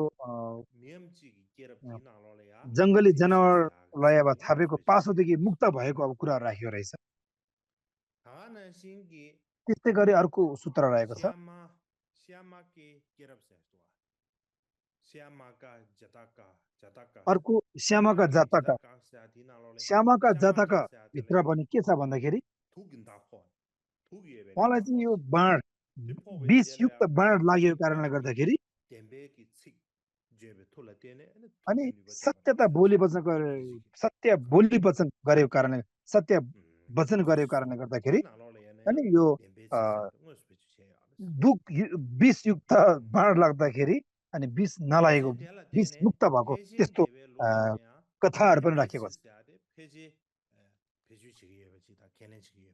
जङ्गली जनावरलाई अब थापेको पासोदेखि मुक्त भएको अब कुराहरू राखेको रहेछ। त्यस्तै गरी अर्को सूत्र रहेको छ अर्को श्यामाका जातका श्यामाका जातका भित्र पनि के छ भन्दाखेरि उहाँलाई चाहिँ यो बाण विषयुक्त बाण लागेको कारणले गर्दाखेरि अनि सत्य बोली वचन गरेको कारणले सत्य वचन गरेको कारणले गर्दाखेरि अनि यो विषयुक्त बाण लाग्दाखेरि अनि विष नलागेको विष मुक्त भएको त्यस्तो कथाहरू पनि राखेको छ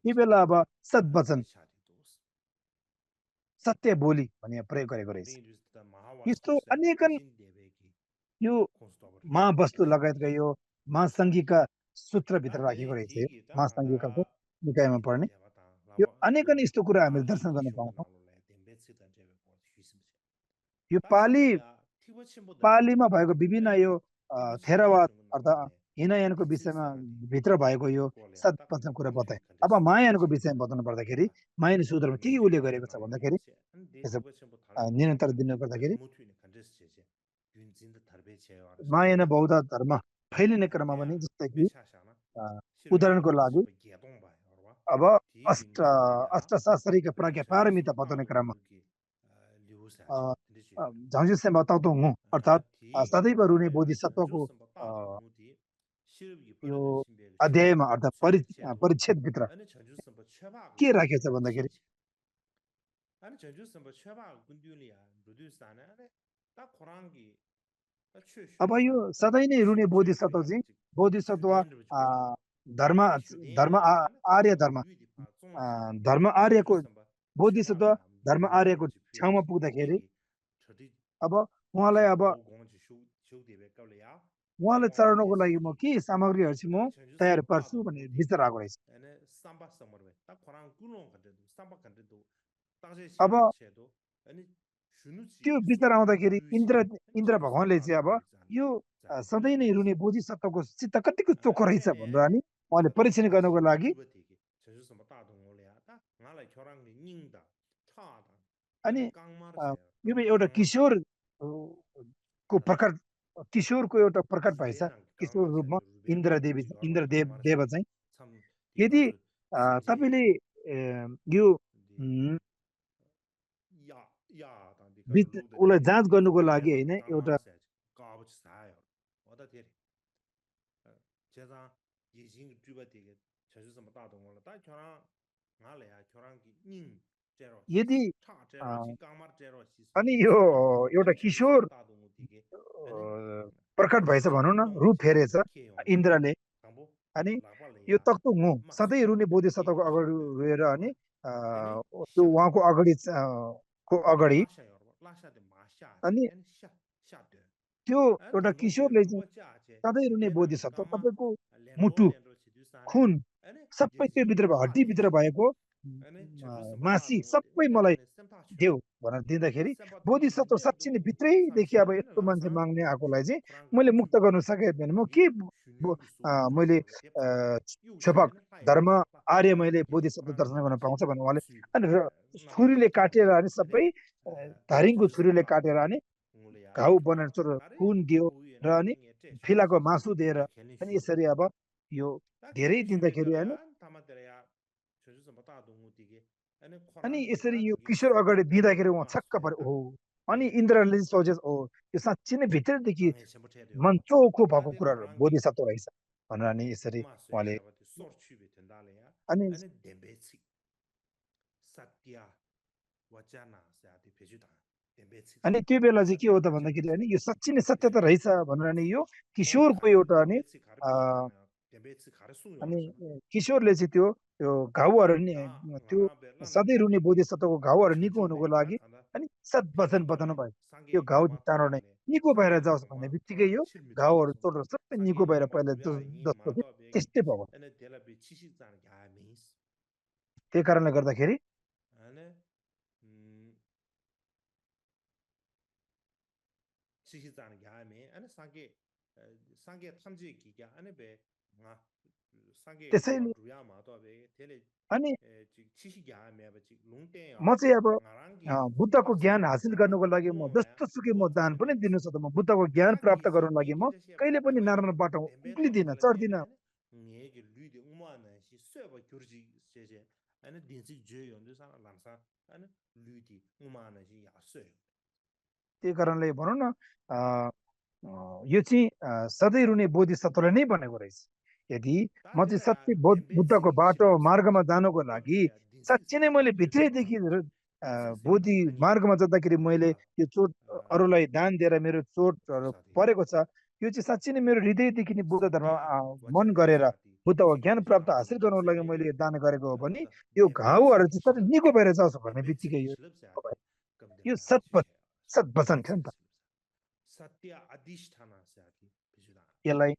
यी बेला अब सद्वचन सत्य बोली भन्ने प्रयोग गरेको रहेछ यस्तो अनेकन यो महावस्तु लगायतका यो महासङ्घीका सूत्रभित्र राखेको रहेछ यो महासङ्घीकाको निकायमा पढ्ने यो अनेकन यस्तो कुरा हामीले दर्शन गर्न पाउँछौँ यो पालीमा भएको विभिन्न यो थेरवाद अर्थात् हिनयानको विषयमा भित्र भएको यो सद्वचन कुरा बताए अब महायानको विषयमा बताउनु पर्दाखेरि महायान सूत्रमा के उल्लेख गरेको छ भन्दाखेरि निरन्तर दिनु पर्दाखेरि महायान बौद्ध धर्म फैलिने क्रममा पनि जस्तै कि उदाहरणको लागि अब अष्टशास्त्रीका प्रज्ञा पारमिता बताउने क्रममा झन्झुसेमा ताउतोङ अर्थात् सदैव रुने बोधिसत्वको यो अध्यायमा अर्थात् परिच्छेदभित्र के राखेको छ भन्दाखेरि अब यो सधैँ नै रुने बोधिसत्व चाहिँ बोधिसत्व धर्म आर्यको बोधिसत्व धर्म आर्यको ठाउँमा पुग्दाखेरि अब उहाँलाई चढाउनको लागि म के सामग्रीहरू चाहिँ म तयार पार्छु भन्ने विचार आएको रहेछ अब त्यो विचार आउँदाखेरि इन्द्र भगवानले चाहिँ अब यो सधैँ नै रुने बोधिसत्वको चित्त कतिको चोखो रहेछ भनेर नि उहाँले परीक्षण गर्नको लागि अनि यो एउटा किशोरको एउटा प्रकट भएछ किशोर रूपमा इन्द्रदेव चाहिँ यदि तपाईले यो उसलाई जाँच गर्नुको लागि होइन एउटा यदि अनि यो एउटा किशोर प्रकट भएछ भनौँ न रूप फेरेछ इन्द्रले अनि यो तक्तुङ हो सधैँ रुने बोधिसत्वको अगाडि रोएर अनि त्यो उहाँको अगाडि अनि त्यो एउटा किशोरले चाहिँ सधैँ रुने बोधिसत्व तपाईँको मुटु खुन सबै त्यो भित्र हड्डीभित्र भएको मासी सबै मलाई देऊ भनेर दिँदाखेरि बोधिसत्व साँच्ची नै भित्रैदेखि अब यस्तो मान्छे माग्ने आएकोलाई चाहिँ मैले मुक्त गर्न सकेँ भने म के मैले छेपाक धर्म आर्य मैले बोधिसत्व दर्शन गर्न पाउँछ भने उहाँले अनि छुरीले काटेर अनि सबै धारिङको छुरीले काटेर अनि घाउ बनाएर चोर खुन दियो र अनि फिलाको मासु दिएर अनि यसरी अब यो धेरै दिँदाखेरि अनि यसरी यो किशोर अगाडि दिँदाखेरि उहाँ छक्क पऱ्यो हो अनि इन्द्रले सोचे ओ यो साँच्ची नै भित्रदेखि मन चोखो भएको कुराहरू बोधिसत्व रहेछ भनेर अनि यसरी उहाँले अनि अनि त्यो बेला चाहिँ के हो त भन्दाखेरि अनि यो साँच्ची नै सत्य त रहेछ भनेर अनि यो किशोरको एउटा अनि किशोरले चाहिँ त्यो घाउहरू त्यो सधैँ रुने बोधिसत्वको घाउहरू निको हुनुको लागि अनि सद्वचन बताउनु भयो यो घाउ चाँडो नै निको भएर जाओस् भन्ने बित्तिकै यो घाउहरू चोटेर सबै निको भएर पहिला जस्तो थियो त्यस्तै भयो त्यही कारणले गर्दाखेरि त्यसैले अनि म चाहिँ अब बुद्धको ज्ञान हासिल गर्नको लागि म जस्तोसुकै म दान पनि दिन सक्छु म बुद्धको ज्ञान प्राप्त गर्नको लागि म कहिले पनि नराम्रो बाटो उक्लिदिन चढ्दिन त्यही कारणले भनौँ न यो चाहिँ सधैँ रुने बोधिसत्वले नै बनेको रहेछ यदि म चाहिँ सत्य बुद्धको बाटो मार्गमा जानको लागि साँच्चै नै मैले भित्रैदेखि बोधि मार्गमा जाँदाखेरि मैले यो चोट अरूलाई दान दिएर मेरो चोटहरू परेको छ यो चाहिँ साँच्चै नै मेरो हृदयदेखि नै बुद्ध धर्म मन गरेर बुद्धको ज्ञान प्राप्त हासिल गर्नको लागि मैले यो दान गरेको हो भने यो घाउहरू चाहिँ सधैँ निको भएर जाओस् भन्ने बित्तिकै यो सत वचन थियो नि त यसलाई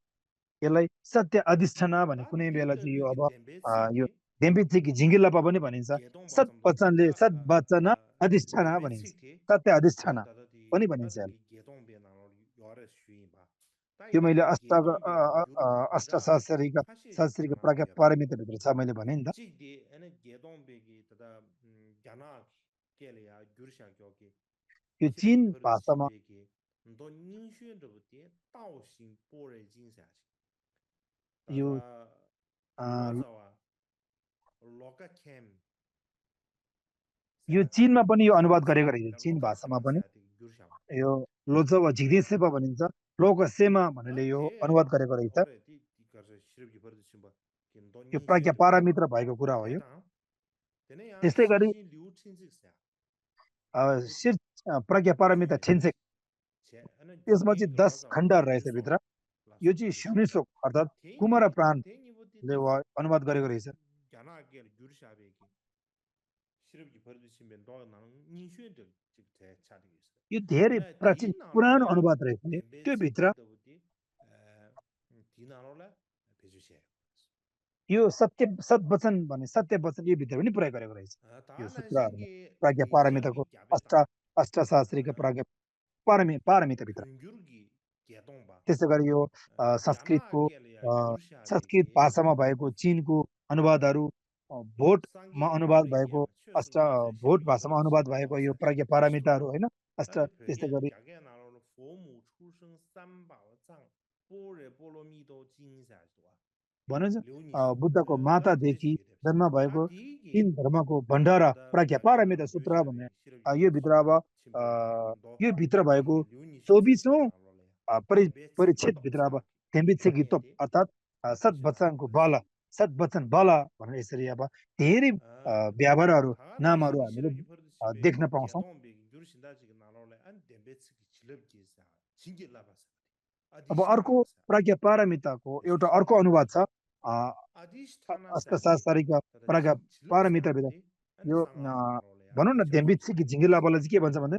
यसलाई सत्य अधिष्ठान भने कुनै बेला चाहिँ यो अब यो डेम्बिथिकी झिङ्गिलापा पनि भनिन्छ सत वचन अधिष्ठान भनिन्छ सत्य अधिष्ठान पनि भनिन्छ यो मैले शास्त्रीको प्रज्ञा पारमिताभित्र छ मैले भने नि त यो चीन भाषामा यो यो चीनमा पनि यो अनुवाद गरेको रहेछ चीन भाषामा पनि यो लोजवा झिग्देसेपा भनिन्छ लोकसेमा भनेर यो अनुवाद गरेको रहेछ यो प्रज्ञा पारमित्र भएको कुरा हो यो त्यस्तै गरी प्रज्ञा पारमित्र ठेन्सेक त्यसमा चाहिँ 10 खण्डहरू रहेछ भित्र यो चाहिँ शनिशोक अर्थात् कुमार प्राणले अनुवाद गरेको रहेछ यो धेरै प्राचीन पुरानो अनुवाद रहेछ त्यो भित्र यो सत वचन भने सत्य वचन यो भित्र पनि प्रयोग गरेको रहेछ यो सूत्रहरू प्रज्ञा पारमिताको अष्टशास्त्रीको प्रज्ञा पारमिता भित्र त्यसै गरी यो संस्कृत भाषामा भएको चीनको अनुवादहरू भोटमा अनुवाद भएको भोट भाषामा अनुवाद भएको यो प्रज्ञा पारमिताहरू होइन त्यस्तै गरी भन्छ बुद्धको मातादेखि जन्म भएको 3 धर्मको भण्डारा प्रज्ञा पारमिता सूत्र भन्ने यो भित्र अब यो भित्र भएको 24औं परिच्छेद भित्र अब डेम्बित्सेकी तोप अर्थात् सत वचन बाला भनेर यसरी अब धेरै व्यवहारहरू नामहरू हामीले देख्न पाउँछौँ अब अर्को प्रज्ञा पारमिताको एउटा अर्को अनुवाद छ अष्टशास्त्रीको प्रज्ञा पारमिता भित्र यो भनौँ न डेम्बित्सेकी झिङ्गिलाबालाई चाहिँ के भन्छ भने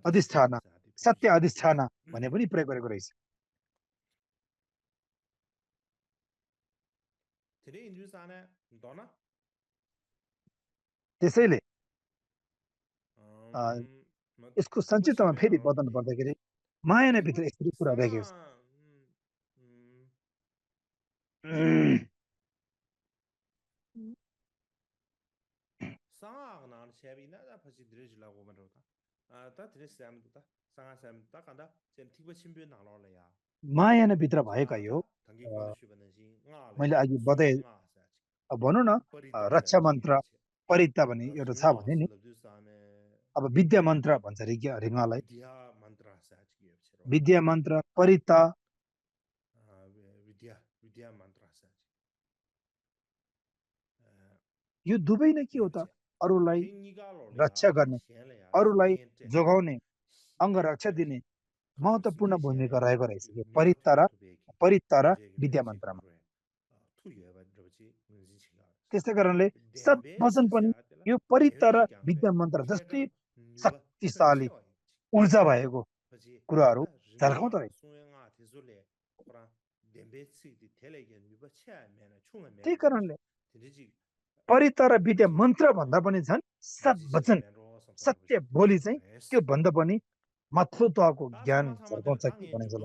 अधिष्ठान सत्य अधिष्ठान भने पनि प्रयोग गरेको रहेछ त्यसैले यसको संक्षिप्तमा फेरि बताउनु पर्दाखेरि माया नै भित्र यसरी कुरा राखेको छ माया नै भित्र भएका यो मैले अघि बताए भनौँ न रक्षा मन्त्र परिता भन्ने एउटा छ भने नि अब विद्या मन्त्र भन्छ रिङालाई विद्या मन्त्र परिता यो दुवै नै के हो त अरूलाई रक्षा गर्ने अरूलाई जोगाउने अङ्गरक्षा दिने महत्त्वपूर्ण भूमिका रहेको रहेछ यो परिता र विद्या मन्त्रमा त्यसै कारणले सत वचन पनि यो परिता र विद्या मन्त्र जस्तै शक्तिशाली ऊर्जा भएको कुराहरू झल्काउँदो रहेछ त्यही कारणले परिता र विद्या मन्त्र भन्दा पनि झन् सत वचन सत्य बोली चाहिँ त्यो भन्दा पनि महत्त्वको ज्ञान झल्काउँछ कि भनेको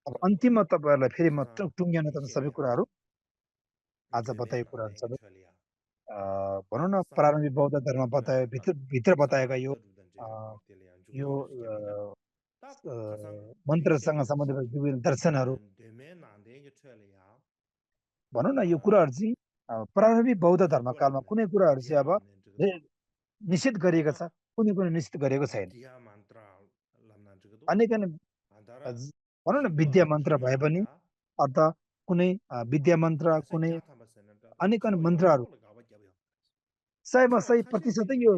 अब अन्तिममा तपाईहरुलाई फेरि म टुङ्ग्याउन त सबै कुराहरू आज बताएको कुराहरू सबै भनौँ न प्रारम्भिक बौद्ध धर्म बतायो भित्र बताएका अ, यो मन्त्रसँग सम्बन्धित विभिन्न दर्शनहरू भनौँ न यो कुराहरू चाहिँ प्रारम्भिक बौद्ध धर्मकालमा कुनै कुराहरू चाहिँ अब निषेध गरिएको छ कुनै कुनै निषेध गरेको छैन अनेक भनौँ न विद्या मन्त्र भए पनि अथवा कुनै विद्या मन्त्र कुनै अनेक मन्त्रहरू सयमा 100% यो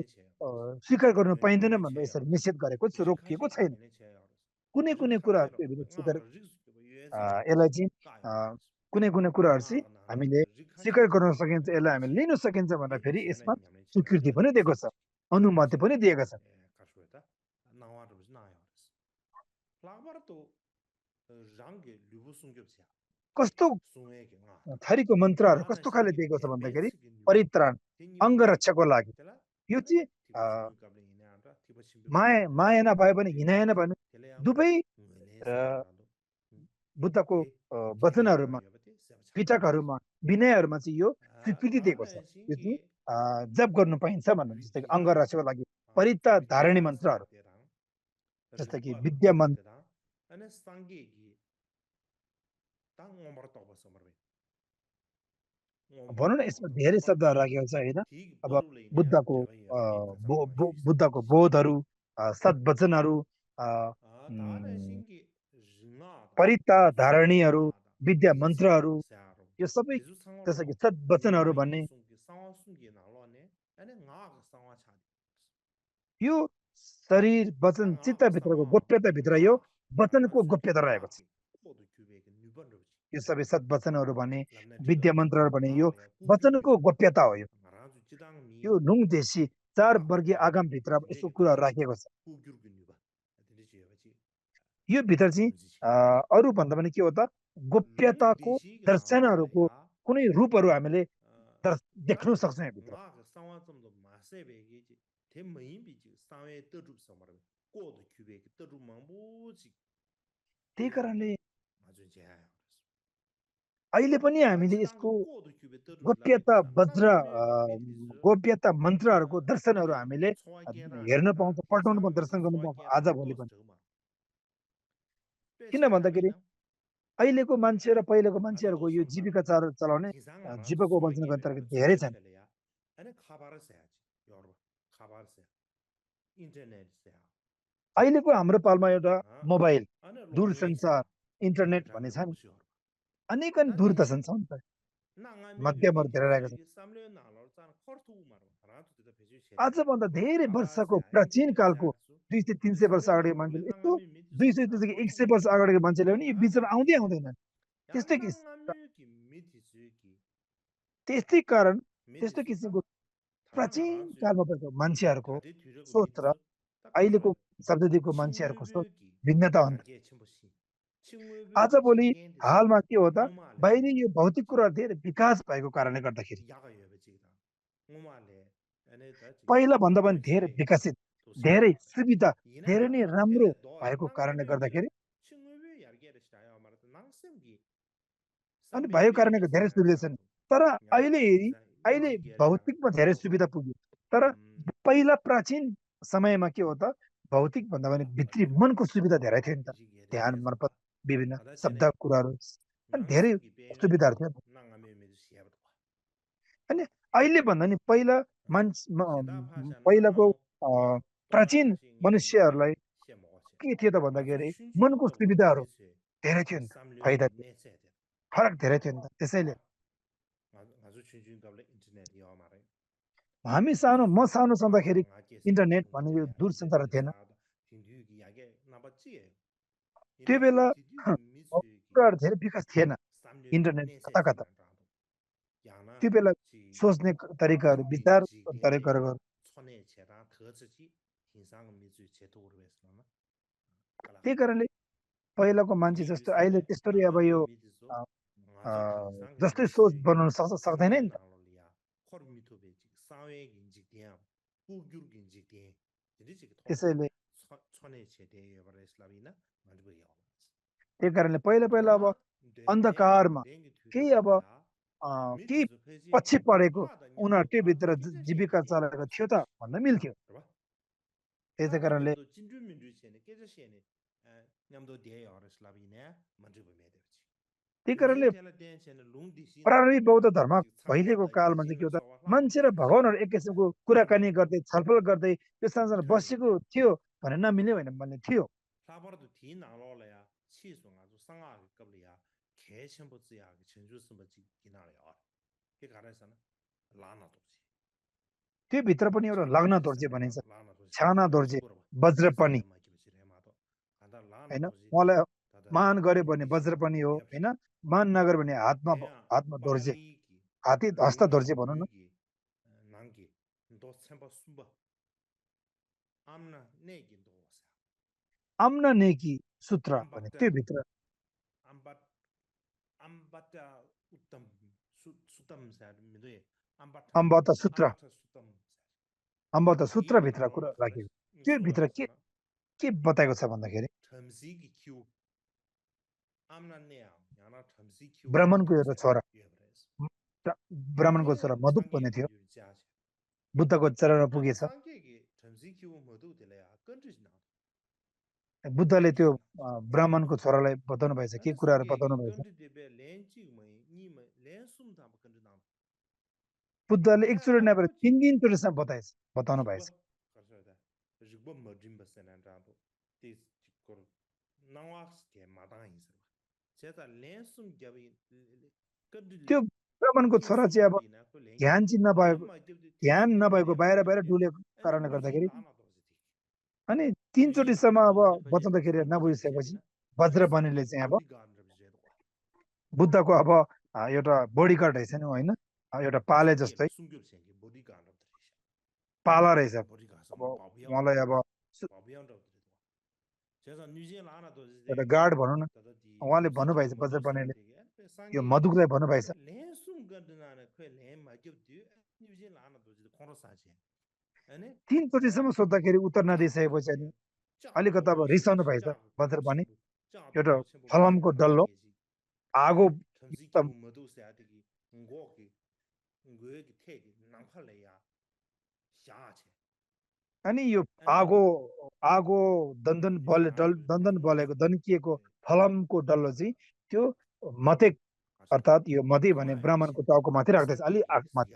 स्वीकार गर्नु पाइँदैन भनेर यसरी निषेध गरेको रोकिएको छैन कुनै कुनै कुराहरू त्यो भित्र स्वीकार यसलाई चाहिँ कुनै कुनै कुराहरू चाहिँ हामीले स्वीकार गर्न सकिन्छ यसलाई हामीले लिन सकिन्छ भनेर फेरि यसमा स्वीकृति पनि दिएको छ अनुमति पनि दिएको छ कस्तो थरीको मन्त्रहरू कस्तो खाले दिएको छ भन्दाखेरि परित्राण अङ्गरक्षाको लागि यो चाहिँ माया नभए पनि हिनाय नभए दुवै बुद्धको वचनहरूमा पिटकहरूमा विनयहरूमा चाहिँ यो स्वीकृति दिएको छ यो चाहिँ जप गर्नु पाइन्छ भन्नु जस्तै कि अङ्गरक्षाको लागि परिता धारणी मन्त्रहरू जस्तै कि विद्या मन्त्र भनौँ न यसमा धेरै शब्दहरू राखेको छ होइन अब बुद्धको बुद्धको बोधहरू सद्वचनहरू परिता धारणीहरू विद्या मन्त्रहरू यो सबै जस्तो कि सद्वचनहरू भन्ने यो शरीर वचन चित्तभित्रको गोप्यताभित्र यो वचनको गोप्यता रहेको छ यो सबै सद्वचनहरू भने विद्या मन्त्रहरू भने यो वचनको गोप्यता हो यो नुङ देशी 4 वर्गीय आगमभित्र यसो कुराहरू राखिएको छ यो भित्र चाहिँ अरू भन्दा पनि के हो त गोप्यताको दर्शनहरूको कुनै रूपहरू हामीले देख्न सक्छौँ भित्र त्यही कारणले अहिले पनि हामीले यसको गोप्यता वज्र गोप्यता मन्त्रहरूको दर्शनहरू हामीले हेर्न पाउँछ पल्टाउन पाउँछ दर्शन गर्नु पाउँछ आज भोलि पनि किन भन्दाखेरि अहिलेको मान्छे र पहिलेको मान्छेहरूको यो जीविका चलाउने जीविका उपार्जन गर्ने तरिका धेरै छन् अहिलेको हाम्रो पालमा एउटा मोबाइल दूरसञ्चार इन्टरनेट भन्ने छ नि अनेक दूरदर्शन छ नि त मध्यमहरू धेरै रहेको छ आजभन्दा धेरै वर्षको प्राचीन कालको 200-300 वर्ष अगाडिको मान्छेले यस्तो 200-100 वर्ष अगाडिको मान्छेले पनि यो बिचमा आउँदै आउँदैनन् त्यस्तै कारण त्यस्तो किसिमको प्राचीन कालमा भएको मान्छेहरूको सोच र अहिलेको शब्दीको मान्छेहरूको सोच भिन्नता हुन्छ आजभोलि हालमा के हो त बाहिरी यो भौतिक कुरा धेरै विकास भएको कारणले गर्दाखेरि पहिला भन्दा पनि धेरै विकसित धेरै सुविधा धेरै नै राम्रो भएको कारणले गर्दाखेरि अनि भएको कारणले धेरै सुविधा छन् तर अहिले भौतिकमा धेरै सुविधा पुग्यो तर पहिला प्राचीन समयमा के हो त भौतिक भन्दा पनि भित्री मनको सुविधा धेरै थियो नि त ध्यान मार्फत विभिन्न शब्द कुराहरू अनि धेरै सुविधाहरू थियो अनि अहिले भन्दा नि पहिला पहिलाको प्राचीन मनुष्यहरूलाई के थियो त भन्दाखेरि मनको सुविधाहरू धेरै थियो नि त फाइदा फरक धेरै थियो नि त त्यसैले हामी म सानो छँदाखेरि इन्टरनेट भन्ने यो दूरसञ्चार थिएन त्यो बेला कुराहरू धेरै विकास थिएन इन्टरनेट कता कता त्यो बेला सोच्ने तरिकाहरू विचार तरिकाहरू त्यही कारणले पहिलाको मान्छे जस्तो अहिले त्यस्तै अब यो जस्तै सोच बनाउन सक्दैन नि त त्यसैले त्यही कारणले पहिला पहिला अब अन्धकारमा केही अब केही पछि परेको उनीहरू त्यो भित्र जीविका चलाएको थियो त भन्न मिल्थ्यो त्यसै कारणले त्यही कारणले प्रारम्भिक बौद्ध धर्म भइदिएको कालमा चाहिँ के हो त मान्छे र भगवानहरू एक किसिमको कुराकानी गर्दै छलफल गर्दै त्यो सँगसँग बसेको थियो भने नमिल्ने होइन भन्ने थियो त्यो भित्र पनि एउटा लग्न दोर्जे भनिन्छ छाना दोर्जे वज्र पनि होइन उहाँलाई मान गर्यो भने वज्र पनि हो होइन मान नगर्यो भने हातमा दोर्जे हाती हस्त दोर्जे भनौँ न आम्न नेकी सूत्र भने त्यो भित्र अम्बत सूत्रभित्र कुरा राखेको त्यो भित्र के बताएको छ भन्दाखेरि ब्राह्मणको एउटा छोरा ब्राह्मणको छोरा मधुक भन्ने थियो बुद्धको चरणमा पुगेछ बुद्धले त्यो ब्राह्मणको छोरालाई बताउनु भएछ के कुराहरू बताउनु भएछ बुद्धले एकचोटि नभएर 3 दिनचोटिसम्म बताउनु भएछ त्यो ब्राह्मणको छोरा चाहिँ अब ध्यान नभएको बाहिर डुलेको कारणले गर्दाखेरि अनि 3 चोटिसम्म अब बताउँदाखेरि नबुझिसकेपछि वज्रपनिले चाहिँ अब बुद्धको अब एउटा बडीगार्ड रहेछ नि होइन एउटा पाले जस्तै पाला रहेछ अब उहाँलाई अब एउटा गार्ड भनौँ न उहाँले भन्नुभएछ वज्रपनिले यो मधुकलाई भन्नुभएछ 3 चोटिसम्म सोद्धाखेरि उत्तर नदिइसकेपछि अनि अलिकति अब रिसाउनु भएछ वज्रपनि एउटा फलामको डल्लो आगो अनि यो आगो दन्दन बलेको दन्किएको फलामको डल्लो चाहिँ त्यो मते अर्थात् यो मते भने ब्राह्मणको टाउको माथि राख्दैछ अलि आगमाथि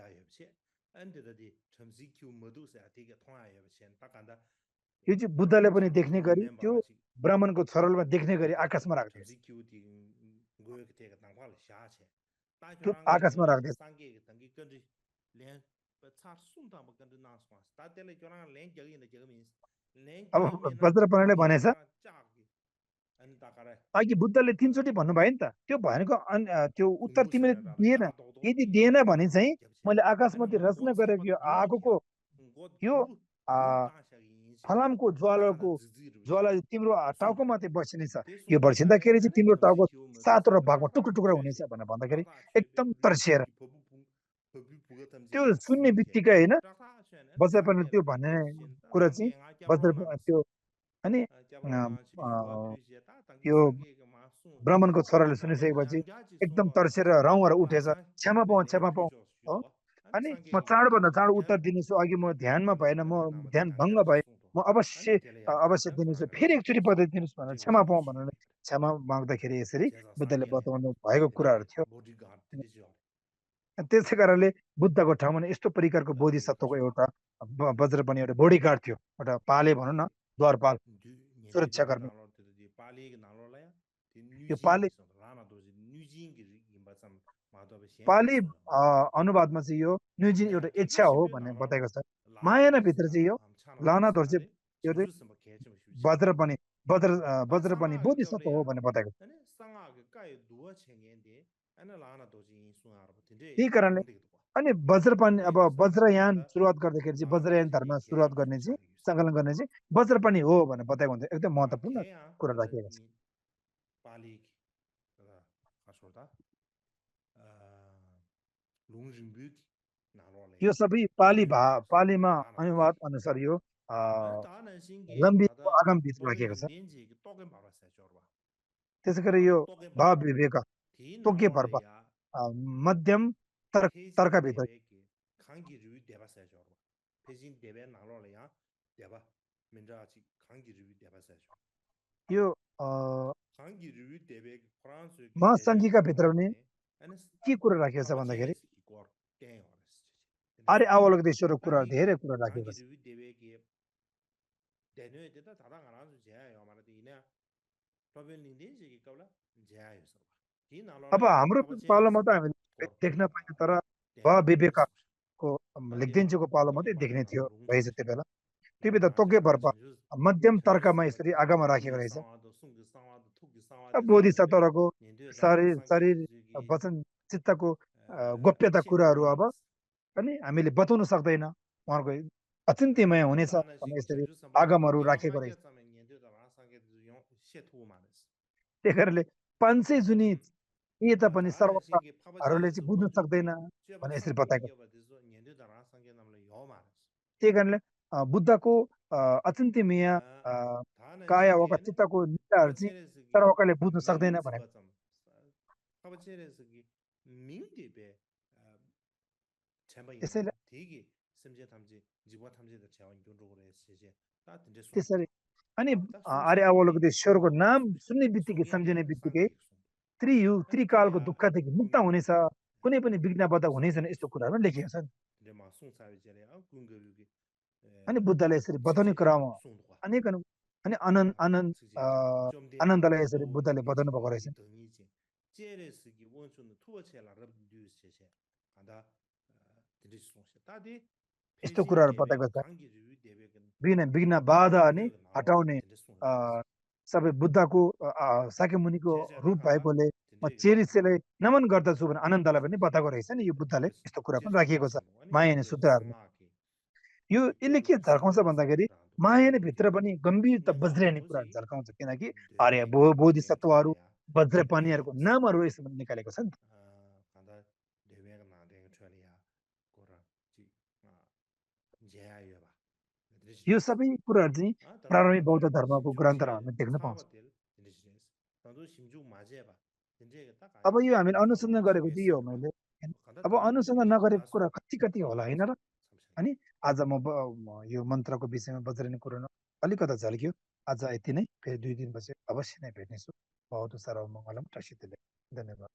यो चाहिँ बुद्धले पनि देख्ने गरी त्यो ब्राह्मणको छोरालाई देख्ने गरी आकाशमा राख्दैछ त्यो आकाशमा राख्दैछ अब वज्रपनिले भनेछ अघि बुद्धले 3 चोटि भन्नुभयो नि त त्यो भनेको त्यो उत्तर तिमीले दिएन यदि दिएन भने चाहिँ मैले आकाशमाथि रचना गरेको यो आगोको यो फलामको ज्वाला तिम्रो टाउकोमाथि बसिनेछ यो बर्सिँदाखेरि चाहिँ तिम्रो टाउको 7वटा भागमा टुक्रो टुक्रो हुनेछ भनेर भन्दाखेरि एकदम तर्सिएर त्यो सुन्ने बित्तिकै होइन वज्रपनिले त्यो भन्ने कुरा चाहिँ त्यो अनि यो ब्राह्मणको छोराले सुनिसकेपछि एकदम तर्सेर रौँहरू उठेछ क्षमा पाऊ हो अनि म चाँडोभन्दा चाँडो उत्तर दिनेछु अघि म ध्यानमा भएन म ध्यान भङ्ग भए म अवश्य दिनेछु फेरि एकचोटि बताइदिनुहोस् भनेर क्षमा पाऊँ भनेर क्षमा माग्दाखेरि यसरी बुद्धले बताउनु भएको कुराहरू थियो त्यसै कारणले बुद्धको ठाउँमा यस्तो प्रकारको बोधिसत्वको एउटा वज्रपनि एउटा बडीगार्ड थियो एउटा पाले भनौँ न द्वारपाल सुरक्षाकर्मी यो पाली अनुवादमा चाहिँ यो न्युजिन एउटा इच्छा हो भन्ने बताएको छ मायाना भित्र चाहिँ यो लाना दोर्जे यो वज्रपनि बोधिसत्व हो भन्ने बताएको छ त्यही कारणले अनि वज्रपनि अब वज्रयान सुरुवात गर्दाखेरि चाहिँ वज्रयान धर्म सुरुवात गर्ने चाहिँ सङ्कलन गर्ने चाहिँ वज्रपनि हो भनेर बताएको हुन्छ एकदम महत्त्वपूर्ण कुरा राखिएको छ यो सबै पालीमा अनुवाद अनुसार यो लम्बी आगम बीच राखिएको छ त्यसै गरी यो भाव विवेक तोके पर्प मध्यम तर्कभित्र 강기 류 대바사죠. 대신 대배 나로래야 대바 민자치 강기 류 대바사죠. यो 강기 류 대배 프랑스 महासङ्घीका भित्र पनि के कुरा राखिएको छ भन्दाखेरि आर्य अवलोकनेश्वरको कुरा धेरै कुरा राखेको छ अब हाम्रो पालोमा त हामीले देख्न पाइन्छ तर भाव विवेकको लेखिदिन्छको पालो मात्रै देख्ने थियो रहेछ त्यो बेला त्यो बेला तोके पर्प मध्यम तर्कमा यसरी आगामा राखेको रहेछ बोधिसत्वको शरीर वचन चित्तको गोप्यता कुराहरू अब अनि हामीले बताउन सक्दैन उहाँको अचिन्त्यमय हुनेछ भने यसरी आगमहरू राखेको रहेछ त्यही कारणले 500 जुनी यी त पनि सर्वहरूले चाहिँ बुझ्न सक्दैन भने यसरी बताएको त्यही कारणले बुद्धको अचिन्त्यमय काया वा चित्तको निन्दाहरू चाहिँ सर्वकाले बुझ्न सक्दैन भनेको त्यसैले त्यसरी अनि आर्य अवलोकनेश्वरको नाम सुन्ने बित्तिकै सम्झिने बित्तिकै त्रिकालको दुःखदेखि मुक्त हुनेछ कुनै पनि विघ्नबाधा हुने छैन यस्तो कुराहरू लेखिएको छ अनि बुद्धले यसरी बताउने क्रममा अनेक अनि आनन्दलाई यसरी बुद्धले बताउनु भएको रहेछ यस्तो कुराहरू बताएको छ विघ्न बाधा अनि हटाउने सबै बुद्धको शाक्य मुनिको रूप भएकोले म चेरिसेलाई नमन गर्दछु भने आनन्दलाई पनि बताएको रहेछ नि यो बुद्धले यस्तो कुरा पनि राखिएको छ माया नै सूत्रहरूमा यो यसले के झल्काउँछ भन्दाखेरि माया नै भित्र पनि गम्भीर त वज्रयानी कुरा झल्काउँछ किनकि आर्य बोधिसत्वहरू वज्रपानीहरूको नामहरू यसमा निकालेको छ नि यो सबै कुराहरू चाहिँ प्रारम्भिक बौद्ध धर्मको ग्रन्थहरू हामी देख्न पाउँछौँ अब यो हामीले अनुसन्धान गरेको चाहिँ यो हो मैले अब अनुसन्धान नगरेको कुरा कति होला होइन र अनि आज म यो मन्त्रको विषयमा वज्रयानी कुरा अलिकता झल्क्यो आज यति नै फेरि 2 दिनपछि अवश्य नै भेट्नेछु बहुत सारा मङ्गलम टसितले धन्यवाद